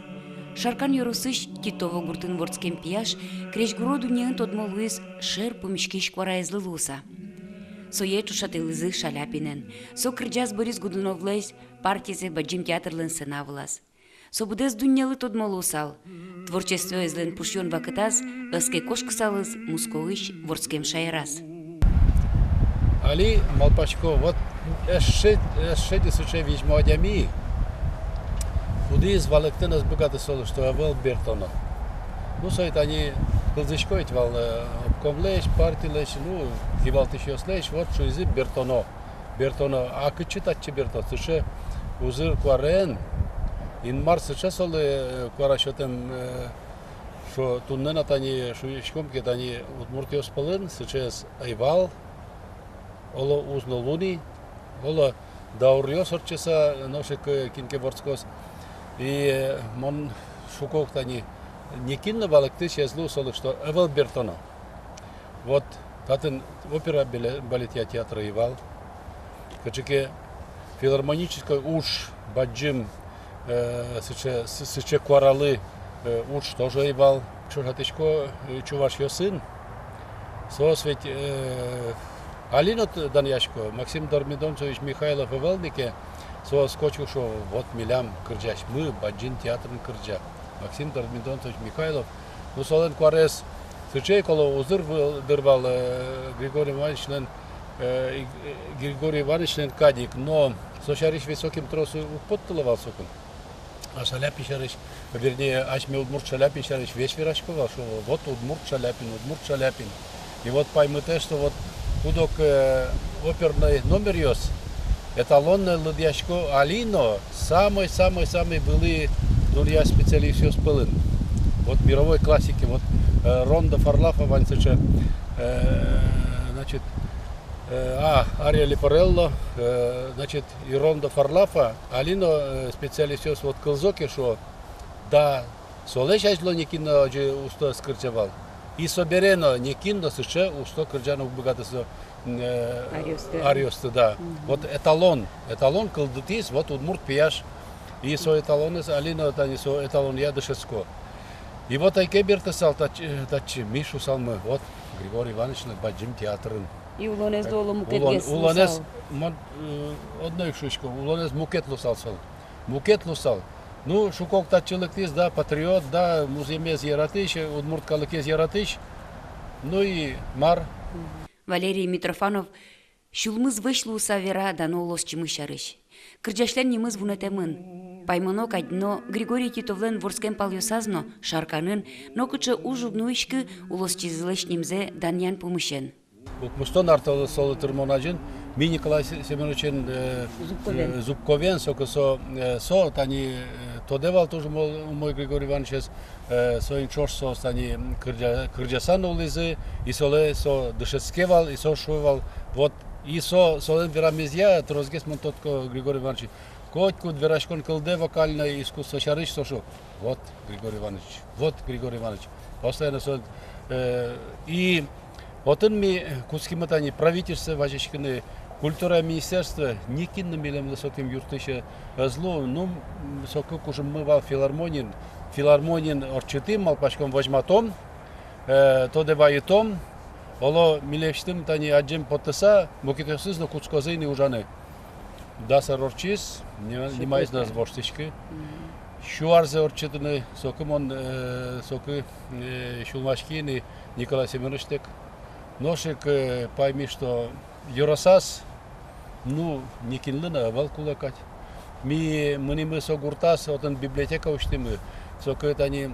Шаркан ёросысь Титово гуртын вордскем пияш крезьгуро дуннеын тодмо луиз шер пумиськись куараезлы луыса. Сое ӵошатылӥзы Шаляпинэн. Со кырӟаз Борис Годуновлэсь «Партизэ» бадӟым театрлэн сцена вылаз. Со быдэс дуннелы тодмо луысал. Творчествоезлэн пушъён вакытаз ӧз ке кошкысалыз Мускоысь вордскем шаераз. Али малпасько, вот эшшо, эшшо ди сыӵе визьмо адями, кудӥз валэктыны ӧз быгаты солы, что ӧвӧл бертоно. Ну, сое тани кылзӥсько ведь вал, э, обкомлэсь, партилэсь, ну, кивалтӥсьёслэсь, вот шуизы бертоно. Бертоно, а кытчы татчы берто? Сыӵе узыр куараен, Инмар сыӵе солы, э, куара сётэм, э, шо, туннэ но тани шуиськом ке, тани удмуртъёс пӧлын сыӵеез ӧй вал, оло, уз но луы ни, оло, дауръёс ортчыса нош ик, э, кин ке вордскоз. И, э, мон шуко ук, тани нокин но валэктӥсь ӧз луы солы, что ӧвӧл бертоно. Вот татын опера, бале-, балетъя театр ӧй вал. Кыӵе ке филармонической уж бадӟым, э, сыӵе, сы-, сыӵе куаралы, э, уж тоже ӧй вал. Ӵошатӥсько, э, чувашъёсын. Соос ведь, э, али но т-, данъясько, Максим Дормидонтович Михайлов ӧвӧл ни ке, соос котьку шуо, вот милям кырӟасьмы, бадӟым театрын кырӟа. Максим Дормидонтович Михайлов, ну, солэн куараез сыӵе ик, оло, узыр выл-, дыр вал, э, Григорий Иванычлэн, э, и, э, Григорий Иванычлэн кадь ик, но со сярысь ведь сокем трос уг поттыло вал соку. А Шаляпин сярысь, вернее, асьме удмурт Шаляпин сярысь весь верасько вал, шуо, вот удмурт Шаляпин, удмурт Шаляпин. И вот паймытэ, что вот Куд-ог, э, оперной номеръёс эталонной лыдъясько али но самой-самой-самой вылӥ дунъя специалистъёс пӧлын. Вот мировой классики, вот, э, Рондо Фарлафа вань сыӵе, э, значит, э, а, Ария Лепарелло, э, значит, и Рондо Фарлафа, али но, э, специалистъёс вот кылзо ке, шуо, да, солэсь азьло нокин но озьы усто ӧз кырӟа вал. И собере но нокин но сыӵе усто кырӟаны уг быгаты со, э, аръёсты. Аръёсты, да. Мгм. Вот эталон, эталон кылдытӥз, вот удмурт пияш. И со эталонэз али но, тани со эталонъя дышетско. И вот ӧй ке бертысал татчы, татчы ми шусалмы, вот Григорий Ивановичлэн бадӟым театрын. И улонэз, э, оло, мукетгес улон-, улонэз луысал. Мон, э, одно ик шуисько, улонэз мукет луысал солэн. Мукет луысал. Ну, шуко ук, татчы лыктӥз, да, патриот, да, музъемез яратӥсь, удмурт калыкез яратӥсь. Ну и мар. Валерий Митрофанов сюлмыз вӧсь луыса вера дано улосчимы сярысь. Кырӟасьлэн нимыз вунэтэмын. Паймоно кадь но, Григорий Титовлэн вордскем палъёсаз но, Шарканын, нокыӵе уж уг нуиськы улосчизылэсь нимзэ данъян пумысен. Укмыстон ар толэзь солы тырмон азьын ми Николай Се-, Семёновичен, э, Зубковен. Э, Зубковен, соку со, э, со, тани, э, тодэ вал туж умой, умой Григорий Ивановичез, э, соин ӵош соос, тани, кырӟа-, кырӟаса но улӥзы, и солы со дышетске вал, и со шуэ вал, вот, и со, солэн верамезъя тросгес мон тодӥсько Григорий Иванович. Котькуд вераськон кылдэ вокальной искусство сярысь, со шуэ: вот Григорий Иванович, вот Григорий Иванович. Постоянно со, э, и отын ми кутскимы тани правительствое вазиськыны, культура министерство, нокин но милемлы сокем юрттӥсь ӧз лу. Ну, м, соку кужыммы вал филармониын, филармониын ортчытӥм, малпаськом, возьматом, э, тодэ вайытом, оло, милесьтым тани адӟем потыса, мукетъёсыз но кутскозы ини ужаны. Дас ар ортчиз, ни-, нимаез но ӧз воштӥськы. Мгм. Сю арзэ ортчытыны, соку мон, э, соку, э, сюлмаськи ини Николай Семёновичтэк. Нош ик, э, пайми, что ёросаз, ну, нокинлы но ӧвӧл кулэ кадь. Ми мынӥмы со гуртаз, отын библиотека усьтӥмы. Соку тани,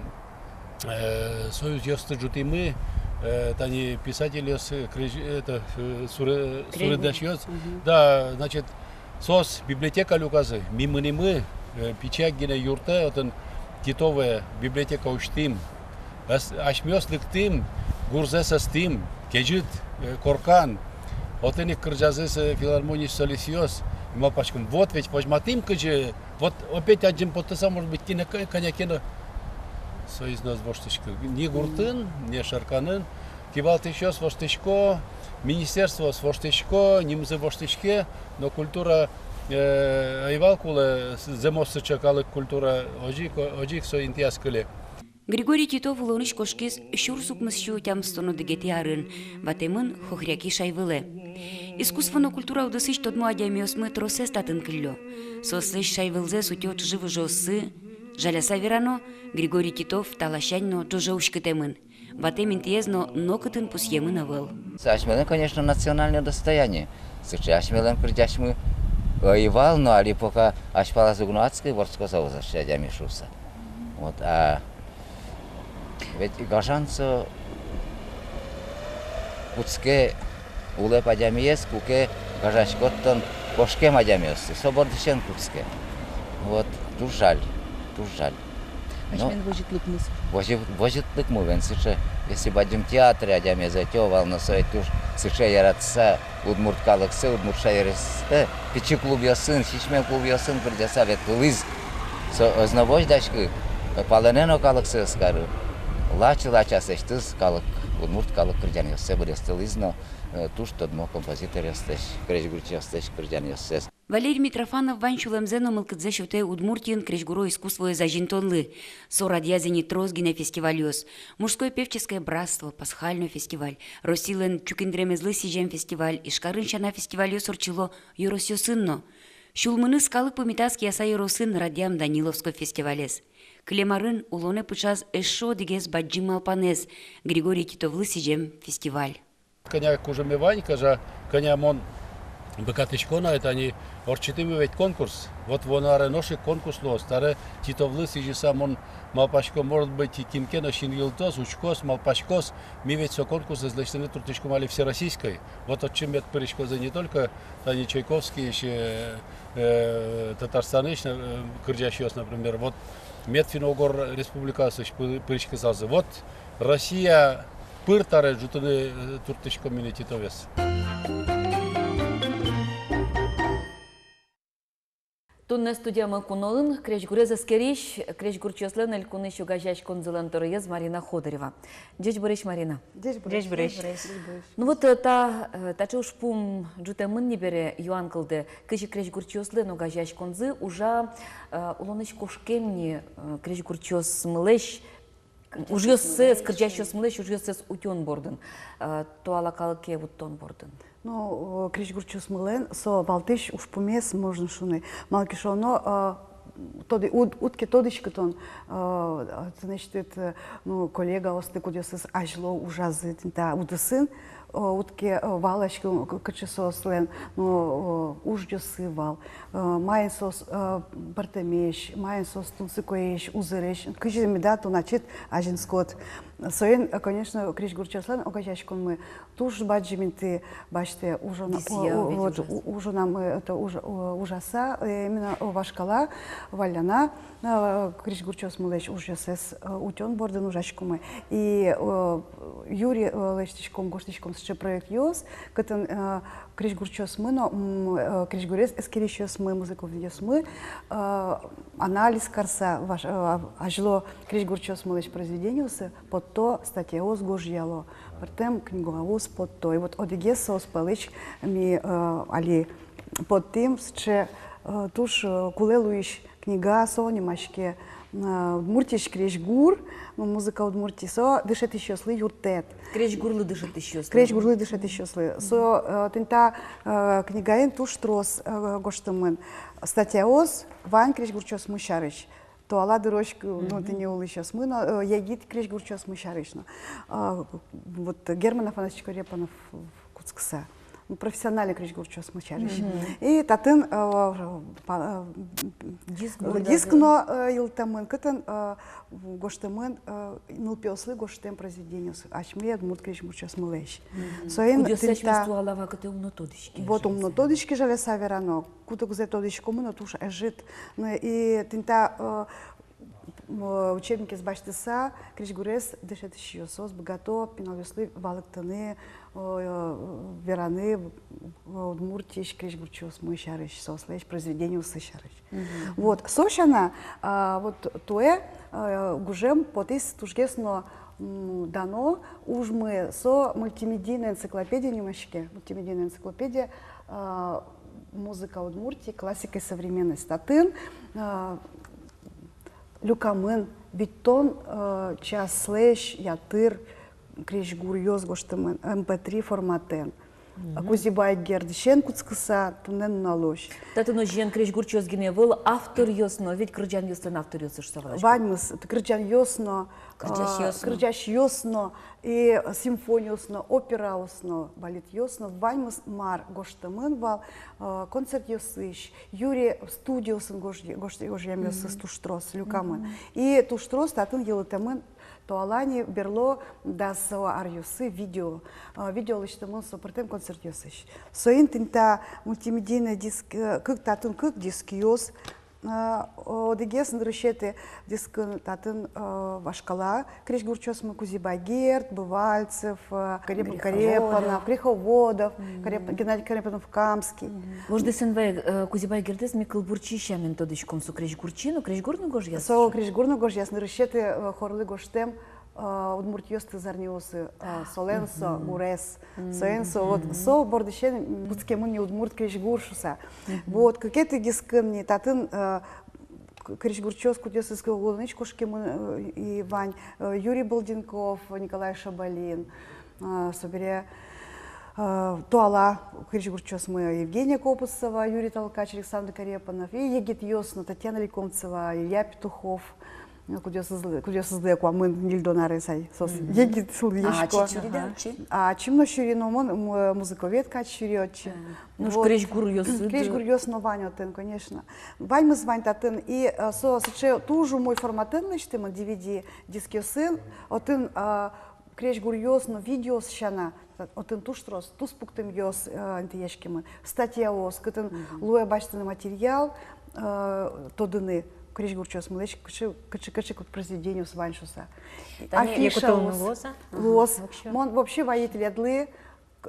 э, союзъёсты ӝутӥмы, э, тани писательёс, э, крезь-, это, э, суре-, суредасьёс. Мгм. Да, значит, соос библиотека люказы, ми мынӥмы, э, пичияк гинэ юртэ, отын Титове библиотека усьтӥм. Ас-, асьмеос лыктӥм, гурзэс ыстӥм, кезьыт, э, коркан. Отын ик кырӟазы, э, филармониысь солистъёс. И малпаськом, вот ведь возьматӥм кызьы, вот опять адӟем потыса, может быть, кинэ ка-, кӧня ке но. Соиз но ӧз воштӥськы ни гуртын, ни Шарканын. Кивалтӥсьёс воштӥсько, министерствоос воштӥсько, нимзы воштӥське, но культура, э, ӧй вал кулэ, с-, зэмос сыӵе калык культура, озьы ик, озьы ик со интыяз кыле. Григорий Титов улонысь кошкиз сюрс укмыс сю тямыстон одӥгетӥ арын, ватэмын Хохряки шайвылэ. Искусство но культура удысысь тодмо адямиосмы тросэз татын кыллё. Соослэсь шайвылзэс утё чыжы-выжыоссы. Жаляса верано, Григорий Титов та ласянь но ӝоже уськытэмын. Ватэм интыез но нокытын пусъемын ӧвӧл. Асьмелэн, конечно, национальное достояние. Сыӵе асьмелэн кырӟасьмы ӧй вал, но али пока азьпалаз уг но адскы, вордскоз-а, уз-а сыӵе адями шуыса. Вот, а ведь гажан со кутске улэп адямиез, куке гажаськод тон кошкем адямиосты, со бордысен кутске. Вот, туж жаль, туж жаль. Ну, асьмелэн возьытлыкмы со. Возьы-, возьытлыкмы вань сыӵе, если бадӟым театре адямиез ӧтё вал, но со ведь туж сыӵе яратыса удмурт калыксэ, удмурт шаерысьтэ, пичи клубъёсын, сисьмем клубъёсын кырӟаса ветлылӥз. Со ӧз но возьдаськы, палэнэ но калыксэ ӧз кары. Лачы-лачы аслэсьтыз калык, удмурт калык кырӟанъёссэ быдэстылӥз но, э, туж тодмо композиторъёслэсь, крезьгурчиослэсь кырӟанъёссэс. Валерий Митрофанов вань сюлэмзэ но мылкыдзэ сётэ Удмуртиын крезьгуро искусствоез азинтонлы. Со радъяз ини трос гинэ фестивальёс: «Мужское певческое братство», «Пасхальной фестиваль», Россилэн чукиндэремезлы сӥзем фестиваль, Ижкарын сяна фестивальёс ортчыло ёросъёсын но. Сюлмыныз калык пумитаз Кияса ёросын радъям Даниловской фестивалез. Кылем арын улонэ пыӵаз эшшо одӥгез бадӟым малпанэз — Григорий Титовлы сӥзем фестиваль. Кӧня кужыме вань, кӧня, кӧня мон быгатӥсько на, это ини ортчытӥмы ведь конкурс. Вот вуоно аре нош ик конкурс луоз, таре титовлы сӥзьыса. Мон малпасько, может быть, и кин ке но синйылтоз, учкоз, малпаськоз. Ми ведь со конкурсэз лэсьтыны туртӥськом али всероссийской. Вот отчы мед пыриськозы не только тани Чайковскийысь, э, э, Татарстанысь, э, кырӟасьёс, например, вот мед финно-угор республикаосысь пы-, пыриськысалзы. Вот Россия пыр таре ӝутыны, э, туртӥськом ини титовез. Туннэ студиямы куноын крезьгурез эскерись, крезьгурчиослэн элькунысь огазеяськонзылэн тӧроез Марина Ходырева. Ӟечбуресь, Марина. Ӟечбуресь. Ӟечбуресь. Ну вот, э, та, э, таӵе ужпум ӝутэмын ни бере, юан кылдэ, кызьы крезьгурчиослэн огазеяськонзы ужа, э, улонысь кошкем ни, э, крезьгурчиосмылэсь ужъёссэс, кырӟасьёсмылэсь ужъёссэс утён бордын, э, туала калыке вуттон бордын. Ну, э, крезьгурчиосмылэн со валтӥсь ужпумез, можно шуыны. Малы ке шуоно, э, тоды-, уд-, уд ке тодӥськы тон, э, значит, это, ну, коллегаосты, кудъёсыз азьло ужазы тӥни та удысын, э, уд ке, э, валаськы, к-, кыӵе соослэн, ну, э, ужъёссы вал, э, маин соос, э, пӧртэмесь, маин соос тунсыкоесь, узыресь, кызьы меда тон ачид азинскод. Соин, э, конечно, крезьгурчиослэн огазеяськонмы туж бадӟым инты басьтэ, ужан-, висъя, о, о, ведь вот, ужаса. У-, ужанамы, это уж-, у-, ужаса, э, именно, о, вашкала, валляна, э, крезьгурчиосмылэсь ужъёссэс, э, утён бордын ужаськомы. И, э, юри, э, лэсьтӥськом, гожтӥськом сыӵе проектъёс, кытын, э, крезьгурчиосмы но, м, э, крезьгурез эскерисьёсмы, музыковедъёсмы, э, анализ карса, ваш-, э, азьло крезьгурчиосмылэсь произведениоссы потто, статьяос гожъяло, пӧртэм книгаос потто. И вот одӥгез соос пӧлысь ми, э, али поттӥм сыӵе, э, туж, э, кулэ луись книга, со нимаське, э, «Удмуртиысь крезьгур», ну, «Музыка Удмуртии», со дышетӥсьёслы юрттэт. Крезьгурлы дышетӥсьёслы. Крезьгурлы дышетӥсьёслы. Со, э, тӥни та, э, книгаын туж трос, э, гожтэмын статьяос вань крезьгурчиосмы сярысь. Туала дырозь, ну, тӥни улӥсьёсмы но, э, егит крезьгурчиосмы сярысь но. А, вот Герман Афанасьевич Корепанов кутскыса. Ну, профессиональный крезьгурчиосмы сярысь. И татын, э, па-, э, диск, диск но, э, йылтэмын, кытын, э, гожтэмын, э, нылпиослы гожтэм произведениос, асьме удмурт крезьгурчиосмылэсь. Соин кудъёссэ тӥни та асьмеос туала вакытэ ум но тодӥське, вот, ум но тодӥське, жаляса верано. Куд-огзэ тодӥськомы но туж ӧжыт. Ну, и тӥни та, э, м, учебникез басьтыса, крезьгурез дышетӥсьёс, соос быгато пиналъёслы валэктыны, э, вераны, э, Удмуртиысь крезьгурчиосмы сярысь, соослэсь произведениоссы сярысь. Вот, со сяна, а, вот туэ, э, гужем потӥз тужгес но, м, дано ужмы, со мультимедийная энциклопедия нимаське, мультимедийная энциклопедия, а, «Музыка Удмуртии: классика и современность». Татын, а, люкамын витьтон, э, часлэсь ятыр крезьгуръёс гожтэмын, эм пэ три форматэн. Кузебай Гердысен кутскыса, туннэ нуналозь. Татын озьыен крезьгурчиос гинэ ӧвӧл, авторъёс но, ведь кырӟанъёслэн авторъёссы шуса валасько. Ваньмыз, это кырӟанъёс но, кырӟасьёс, а, но, кырӟасьёс но, и симфониос но, операос но, балетъёс но, ваньмыз, мар гожтэмын вал, э, концертъёсысь, юри студиосын гож-, гож-, гожъямъёсыз туж трос люкамын. И туж трос татын йылытэмын туала ни берло дас аръёсы видео. А, видео лэсьтэмын со пӧртэм концертъёсысь. Соин тӥни та мультимедийный диск, э, кык, татын кык дискъёс, а, одӥгез нырысетӥ дискын татын, э, вашкала крезьгурчиосмы: Кузебай Герд, Бывальцев, э, Кореп-, Греховодов. Корепанов, Греховодов, Кореп-, Геннадий Корепанов-Камский. Вождэс эн вае, э, Кузебай Гердэз ми кылбурчи сямен тодӥськом, со крезьгурчи но, крезьгур но гожъяз. Со крезьгур но гожъяз, нырысетӥ, э, хорлы гожтэм, э, «Удмуртъёсты, зарниосы», э, солэн со гурез. Соин со, вот, со бордысен кутскемын ни удмурт крезьгур шуса. Вот, кыкетӥ дискын ни татын, э, к-, крезьгурчиос, кудъёсыз улонысь кошкемын, э, и вань, э, Юрий Болденков, Николай Шабалин, э, собере, э, туала крезьгурчиосмы: Евгения Копусова, Юрий Толкач, Александр Корепанов, и егитъёс но: Татьяна Лекомцева, Илья Петухов. Ну, кудъёсызлы, кудъёсызлы куамын-ньыльдон арес ай, соос егит сылӥсько. А ачид сюриды-а отчы? А ачим но сюри, но мон, м, музыковед кадь сюри отчы. А. Ну, вот. Крезьгуръёсыд. Крезьгуръёс но вань отын, конечно. Ваньмыз вань татын, и, э, со сыӵе туж умой форматын лэсьтэмын, D V D дискъёсын, отын, э, крезьгуръёс но видеоос сяна, отын туж трос туспуктэмъёс, э, интыяськемын, статьяос, кытын луэ басьтыны материал, э, тодыны крезьгурчиосмылэсь, кыӵе, кыӵе, кыӵе ке произведениос вань шуыса. Тани афишаос. Якутын луоз-а? Ага, луоз. Вообще. Мон вообще вайи тӥледлы,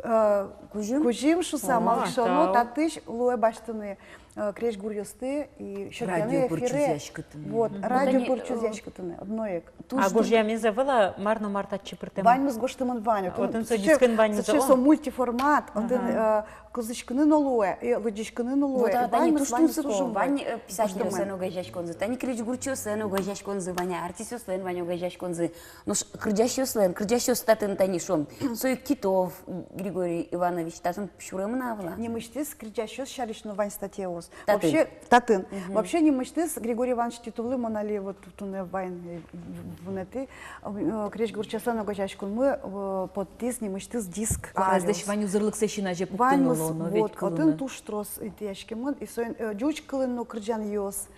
э, кузьым? Кузьым шуыса, о, малы ке шуоно, тау. Татысь луэ басьтыны, э, крезьгуръёсты и сётъяны эфире. Радио пыр чузъяськытыны. Вот, радио пыр чузъяськытыны, одно ик. А гожъямез ӧвӧл-а, мар но мар татчы пыртэмын? Ваньмыз гожтэмын вань. Отын со дискын ваньмыз, сыӵе со мультиформат, отын, э, кылзӥськыны но луэ, и лыдӟиськыны но луэ. Вот, а тани туж тунсыко, вань, э, писательёслэн огазеяськонзы, тани крезьгурчиослэн огазеяськонзы вань, артистъёслэн вань огазеяськонзы. Нош кырӟасьёслэн, кырӟасьёс татын тани шуом, соин ик Титов Григорий Иванович татын сюремын-а, ӧвӧл-а? Нимысьтыз кырӟасьёс сярысь но вань статьяос. Татын. Вообще, татын. Мгм. Вообще нимысьтыз Григорий Иванович Титовлы мон али вот туннэ вань, э, вунэтӥ, э, крезьгурчиослэн огазеяськонмы, э, поттӥз нимысьтыз диск. Куараезлэсь вань узырлыксэ син азе пуктыны луоно ведь. Вот, кылыны. Отын туж трос интыяськемын, и соин, э, ӟуч кылын но кырӟанъёс.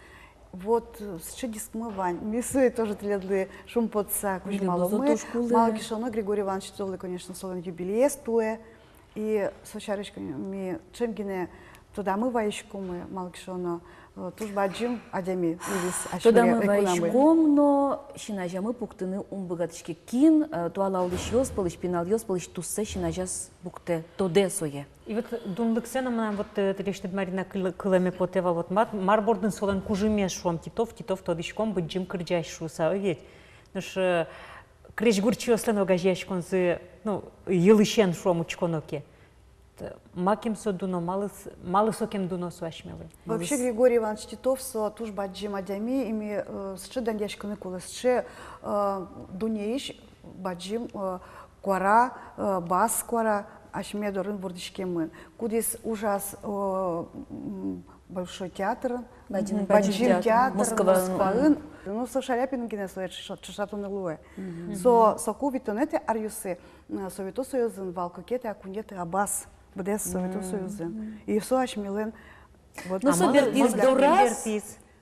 Вот, э, сыӵе дискмы вань. Ми сое тоже тӥледлы шумпотыса кузьмаломы. Малы ке шуоно, Григорий Иванович Титовлы, конечно, солэн юбилеез туэ. И со сярысь ми ӵем гинэ тодамы вайиськомы, малы ке шуоно, э, туж бадӟым адями луиз асьме элькунамы. Тодамы вайиськом, но син азямы пуктыны ум быгатӥське. Кин, э, туала улӥсьёс пӧлысь, пиналъёс пӧлысь туссэ син азяз пуктэ, тодэ сое. И вот дунлыксэ но мынам вот, э, тӥлесьтыд, Марина, кыл-, кылэме потэ вал, вот мар, мар бордын солэн кужымез, шуом, Титов, Титов, тодӥськом, быдӟым кырӟась шуыса, ой, ведь. Нош, э, крезьгурчиослэн огазеяськонзы, ну, йылысен, шуом, учконо ке. Т-, макем со дуно, малы с-, малы сокем дуно со асьмелы? Вообще, Григорий Иванович Титов со туж бадӟым адями, и ми, э, сыӵе данъяськыны кулэ, сыӵе, э, дуннеысь бадӟым, э, куара, э, бас куара асьме дорын вордӥськемын. Кудӥз ужаз, э, м, Большой театрын, Бадӟым, Бадӟым театрын, Москваын. Москваын. Ну, со Шаляпин гинэ сое ӵошатыны луэ. Со, соку витьтонэтӥ аръёсы, э, Совето Союзын вал кыкетӥ-а, куинетӥ-а бас, быдэс Совето Союзын. И со асьмелэн, вот. Ну, со бертӥз дораз.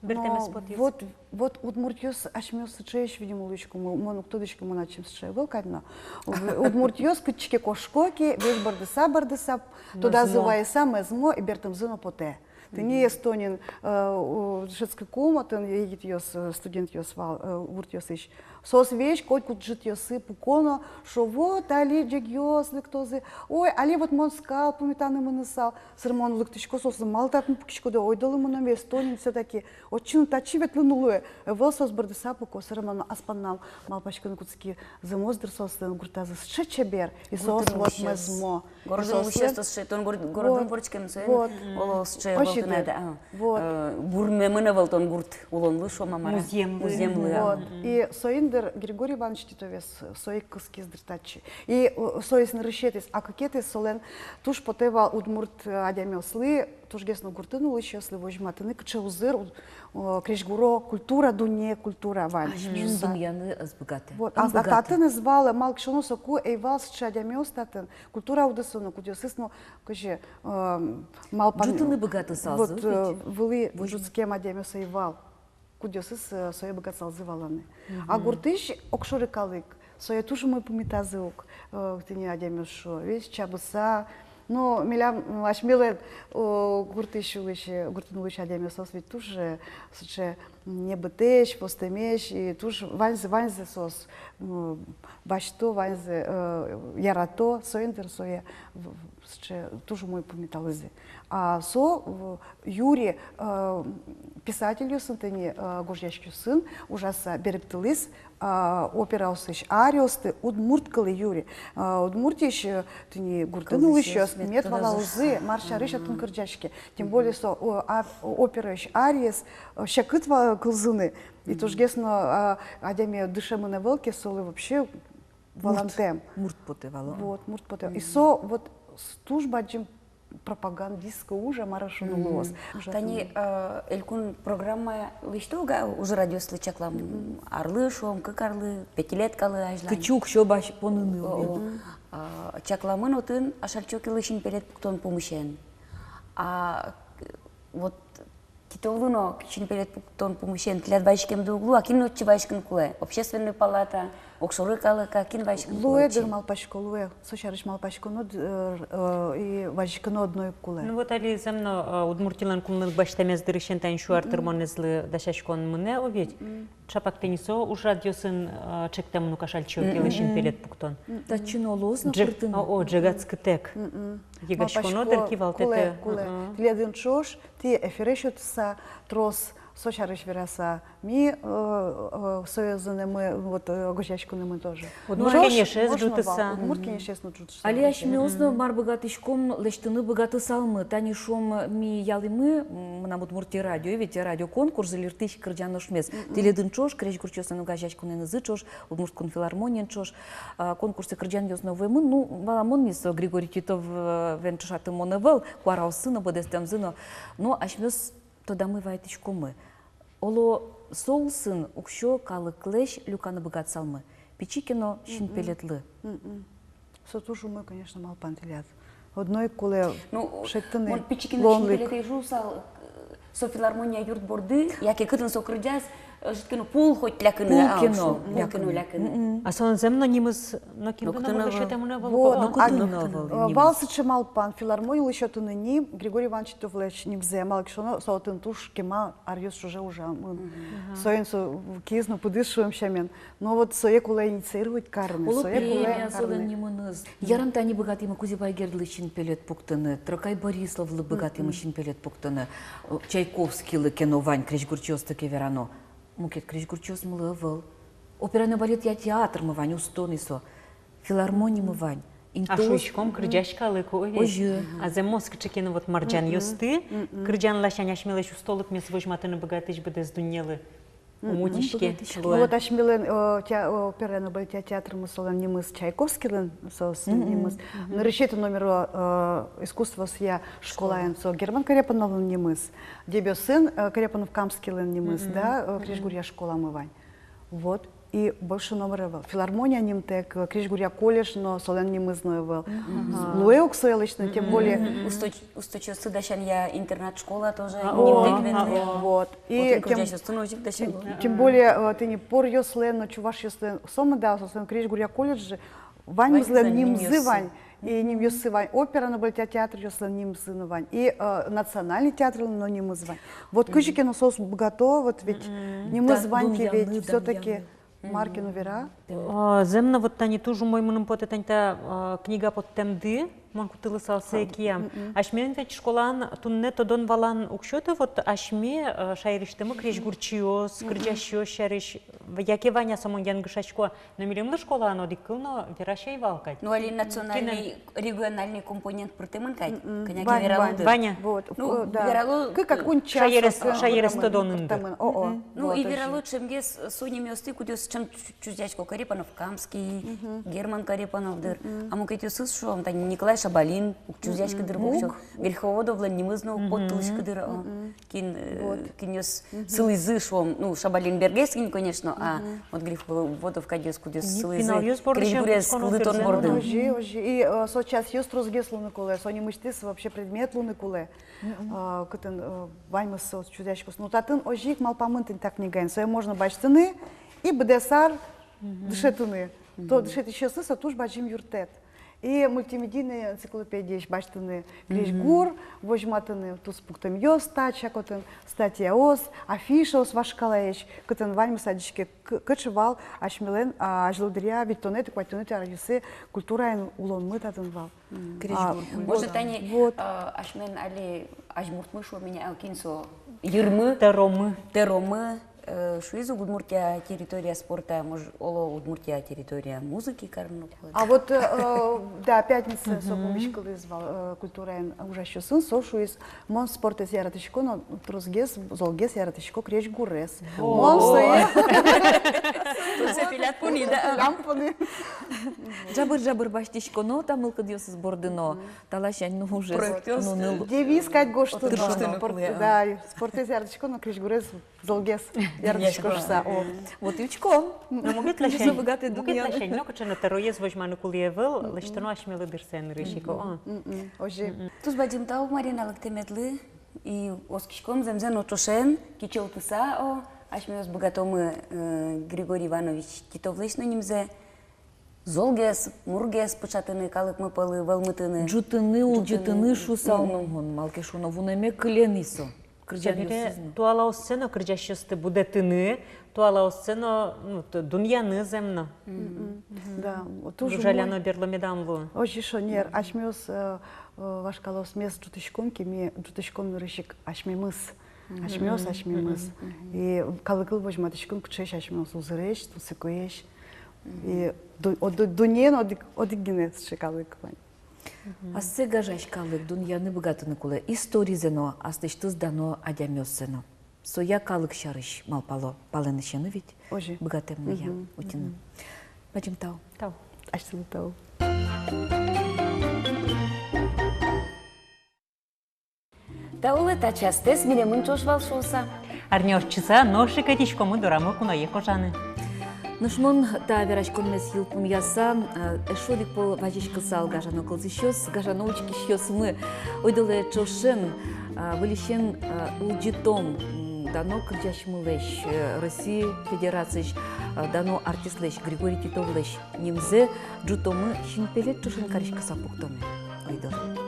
Бертэмез потӥз. Вот, вот удмуртъёс асьмеос сыӵеесь, видимо, луиськом, мон уг тодӥськы, мон ачим сыӵе ӧвӧл кадь но. Удмуртъёс кытчы ке кошко ке, весь бӧрдыса, бӧрдыса, тодазы вайыса, мӧзмо, и бертэмзы но потэ. Тӥни Эстониын, э, у, дышетскыкум, отын егитъёс, э, студентъёс вал, э, гуртъёсысь. Соос весь котькуд ӝытъёсы пуко но шуо: вот али ӟегъёс лыктозы. Ой, али вот мон скал пумитаны мынысал. Сыре мон лыктӥсько, соослы: малы татын пукиськоды, ойдолэ мыном Эстониын всё-таки. Отчы но татчы ветлыны луэ. Ӧвӧл, соос бӧрдыса пуко. Сыре мон аспоннам малпаськыны кутски, зэмос дыр, соослэн гуртазы сыӵе чебер. И соос вот мӧзмо. Городын улӥсьёс сыӵе, тон город-, городын вордӥськем, соин оло сыӵе ӧвӧл тынад, а, э, бурмемын ӧвӧл тон гурт улонлы, шуом-а, мар-а. Музъемлы. Музъемлы, а. Вот. И соин дыр Григорий Иванович Титовез со ик кыскиз дыр татчы. И, э, со ик нырысетӥез, а кыкетӥез солэн туж потэ вал удмурт, э, адямиослы, тужгес но гуртын улӥсьёслы возьматыны, кыӵе узыр, э, крезьгуро культура, дунне культура вань. Асьмеос дунъяны ӧз быгатэ. Вот. Ӧз быгатэ. А татын ӧз вал, малы ке шуоно, соку ӧй вал сыӵе адямиос татын, культура удысын но, кудъёсыз но, кызьы, э, малпан-, ӝутыны быгатысалзы, вот, э, ведь. Вылӥ ӝутскем адямиос ӧй вал, кудъёсыз, э, сое быгатысалзы валаны. А гуртысь огшоры калык сое туж умой пумитазы ук, э, тӥни адямиос шуо, весь чабыса. Но милям, м, асьмелэн, о, гуртысь улӥсь, э, гуртын улӥсь адямиос, соос ведь туж, э, сыӵе, м, небытэсь, востэмесь, и туж ваньзэ, ваньзэ соос, м, басьто, ваньзэ, э, ярато, соин дыр сое в-, в-, сыӵе туж умой пумиталызы. А со, э, юри, э, писательёсын, тӥни, э, гожъяськисьёсын ужаса берыктылӥз, э, операосысь ариосты удмурт кылэ юри. Э, Удмуртиысь, э, тӥни гуртын улӥсьёс мед валалозы, мар сярысь отын кырӟаське. Тем более со, о, а, операысь ариез, э, секыт ва-, кылзыны. И тужгес но, а, адями дышемын ӧвӧл ке, солы вообще валантэм. Мурт потэ вал. Вот, мурт потэ. И со вот с-, туж бадӟым пропагандистской уж-а, мар-а шуоно луоз. Тани, э, элькун программае лэсьто ук-а ужрадъёслы чаклам, арлы, шуом, кык арлы, пятилеткалы азьлань. Кытчы уксё бась поныны. О, о. А, чакламын отын Ашальчи Окилы синпелет пуктон пумысен. А, вот, тӥ толлы но синпелет пуктон пумысен тӥляд вазиськемды уг лу-а, кин отчы вазиськыны кулэ? Общественной палата, огшоры калык-а, кин вазиськыны кулэ отчы? Луэ дыр, малпасько, луэ. Со сярысь малпаськоно, э, э, и вазиськоно одно ик кулэ. Ну вот али зэм но, э, Удмуртилэн кунлык басьтэмез дырысен тани сю ар тырмонэзлы дасяськон мынэ, о ведь. Ӵапак тӥни со ужрадъёсын, э, чектэмын ук Ашальчи Окилы синпелет пуктон. Татчы но луоз но пыртыны. О, о, ӝегатскытэк. Йыгаськоно дыр кивалтэтэ. Кулэ, кулэ. Тӥледын ӵош, тӥ эфире сётыса трос со сярысь вераса, ми, э, э, союзынымы, вот, э, огазеяськонымы тоже. Удмурт кенешез ӝутыса. Удмурт кенешез но ӝутыса. Али асьмеос но мар быгатӥськом лэсьтыны быгатысалмы. Тани, шуом, ми ялӥмы, м, «Мынам Удмуртие» радио, ведь радиоконкурс «Зильыртӥсь кырӟан ошмес». Тӥледын ӵош, крезьгурчиослэн огазеяськонэнызы ӵош, Удмурт кун филармониен ӵош, а, конкурсэ кырӟанъёс но вуэмын. Ну, валамон ни, со Григорий Титовен, э, ӵошатымон ӧвӧл, куараоссы но, быдэстэмзы но. Но асьмеос тодамы вайытӥськомы. Оло, со улсын уксё калыклэсь люканы быгатысалмы, пичи ке но синпелетлы. Со туж умой, конечно, малпан тӥляд. Одно ик кулэ шедьтыны. Ну, мон пичи ке но синпелет ӧй шуысал, э, со филармония юрт борды, яке кытын со кырӟаз, э, шедьтыны пул хоть лякыны, пул ке но лякыны. А солэн зэм но нимыз нокинлы но сётэмын ӧвӧл. Вот, нокытын но ӧвӧл. Э, вал сыӵе малпан филармонилы сётыны ним Григорий Иванович Титовлэсь нимзэ, малы ке шуоно, со отын туж кема аръёс ӵоже ужамын. Соин со киз но пыдыз, шуом сямен. Но вот сое кулэ инициировать карыны, сое кулэ карыны. Премия солэн нимыныз. Ярам, тани быгатӥмы Кузебай Гердлы синпелет пуктыны, Трокай Борисовлы быгатӥмы синпелет пуктыны, э, Чайковскийлы ке но вань, крезьгурчиосты ке верано. Мукет крезьгурчиосмылы ӧвӧл. Опера но балетъя театрмы вань, усто ни со. Филармонимы вань. А шуиськом, кырӟась калык, о ведь. Озьы. А зэм, мон кыӵе ке но вот марӟанъёсты, кырӟан ласянь асьмелэсь устолыкмес возьматыны быгатӥсь быдэс дуннелы ум утиське. Ну вот асьмелэн, э, теа-, э, опера но балетъя театрмы, солэн нимыз Чайковскийлэн, со, со нимыз. Нырысетӥ номеро, э, искусствоосъя школаын со Герман Корепановлэн нимыз. Дэбесын, э, Корепанов-Камскийлэн нимыз, да, э, крезьгуръя школамы вань. Вот. И больше номер ӧвӧл. Филармония нимтэк, э, крезьгуръя колледж но, солэн нимыз но ӧвӧл. Луэ ук сое лэсьтыны, тем более. Усто-, усточиосты дасянъя интернат-школа тоже нимтэк ветлэ. Вот. И тем, тем более, э, тӥни поръёслэн но, чувашъёслэн, сомында, соослэн крезьгуръя колледжзы, ваньмызлэн нимзы вань. И нимъёссы вань, опера но балетъя театръёслэн нимзы но вань, и, э, национальный театрлэн но нимыз вань. Вот кызьы ке но соос быгато, вот ведь нимыз вань ке ведь, всё-таки мар ке но вера. Э, зэм но, вот тани туж умой мыным потэ тани та, э, книга поттэмды, мон кутылысал сое киям. Асьмелэн ведь школаын туннэ тодон-валан уг сёты, вот асьме, э, шаерысьтымы крезьгурчиос, кырӟасьёс сярысь, яке вань-а со, мон янгышасько. Но милемлы школаын одӥг кыл но верась ӧй вал кадь. Ну, али национальный, региональный компонент пыртэмын кадь. Кӧня ке верало дыр. Вань-а? Вот. Ну, э, да. Верало. Кык-куинь час шаерез, шаерез тодон дыр. О, о. Ну, и верало ӵемгес со нимъёсты, кудъёсыз ӵем чу-, чузъясько: Корепанов-Камский, Герман Корепанов дыр. А мукетъёсыз, шуом, тани Николай Шабалин, уг чузъяськы дыр, уг чу-, Верховодовлэн нимыз но уг поттылӥськы дыр, о. Кин, э, кинъёс сылӥзы, шуом, ну, Шабалин бергес кин, конечно, а вот Греховодов кадьёс, кудъёс сылӥзы, пиналъёс бордысен крезьгурез кылдытон бордын. Озьы, озьы. И, э, со часъёс тросгес луыны кулэ, со нимысьтыз вообще предмет луыны кулэ. А, кытын, э, ваньмыз со чузъяськоз. Ну, татын озьы ик малпамын тӥни та книгаын. Сое можно басьтыны и быдэс ар дышетыны. То дышетӥсьёслы со туж бадӟым юрттэт. И мультимедийной энциклопедиысь басьтыны крезьгур, возьматыны туспуктэмъёс, статья, кытын статьяос, афишаос вашкалаесь, кытын ваньмыз адӟиське, к-, кыӵе вал асьмелэн, а, азьло дыръя, витьтонэтӥ, куатьтонэтӥ аръёсы культураен улонмы татын вал. Крезьгур. А, вот. Может, тани, а, асьмелэн али азьмуртмы, шуом ини, а, кин со, йырмы? Тӧромы. Тӧромы. Э, шуизы ук, Удмуртия — территория спорта, мож-, оло, Удмуртия — территория музыки карыны кулэ. А вот, э, э, да, пятница со пумиськылӥз вал, э, культураен ужасьёсын, со шуиз: мон спортэз яратӥсько но тросгес, золгес яратӥсько крезьгурез. О. Мон сое. Туж пелят пони, да? Пелям пони. Жабыр-жабыр басьтӥсько но та мылкыдъёсыз борды но. Таласянь но ужез. Проектъёс. Ну, ну, девиз кадь гожтыны. Тыршыны кулэ. Да, спортэз яратӥсько но крезьгурез золгес яратӥсько шуса. О. Вот и учком. Но мукет ласянь, мукет ласянь но кыӵе но тӧроез возьманы кулэ ӧвӧл, лэсьтоно асьмелы дырсэ нырысь ик, о. Озьы. Туж бадӟым тау, Марина, лыктэмедлы. И оскиськом зэмзэ но ӵошен, кичӧлтыса, о, асьмеос быгатомы, э, Григорий Иванович Титовлэсь но нимзэ золгес, мургес пыӵатыны, калыкмы пӧлы вӧлмытыны. Ӝутыны, ӝутыны, улӟытыны шуысал но мон, малы ке шуоно, вунэме кыле ни со. Кырӟанъёсыз но. Собере туалаоссэ но кырӟасьёсты будэтыны, туалаоссэ но, ну, т-, дунъяны зэм но. Да, вот туж умой. Ӝужаляно берло медам луы. Озьы шонер, асьмеос, э, э, вашкалаосмес ӝутӥськом ке, ми ӝутӥськом нырысь ик асьмемыз. Асьмеос асьмемыз. И калыклы возьматӥськом, кыӵеесь асьмеос: узыресь, тунсыкоесь. И ду-, о, ду-, дуннеын одӥг, одӥг гинэ сыӵе калык вань. Ассэ гажась калык дунъяны быгатыны кулэ историзэ но, аслэсьтыз дано адямиоссэ но. Соя калык сярысь малпало палэнысены ведь. Озьы. Быгатэммыя утьыны. Бадӟым тау. Тау. Асьтэлы тау. Тау луэ та частэс милемын ӵош вал шуыса. Арня ортчыса нош ик ӧтиськомы дорамы куное кожаны. Нош мон та вераськонмес йылпумъяса, э, эшшо одӥг пол вазиськысал, гажано кылзӥсьёс, гажано учкисьёсмы, ойдолэ ӵошен, э, выльысен, э, улӟытом, м, дано кырӟасьмылэсь, э, Россия Федерациысь, э, дано артистлэсь Григорий Титовлэсь нимзэ. Ӝутомы, синпелет ӵошен кариськыса пуктоме. Ойдолэ.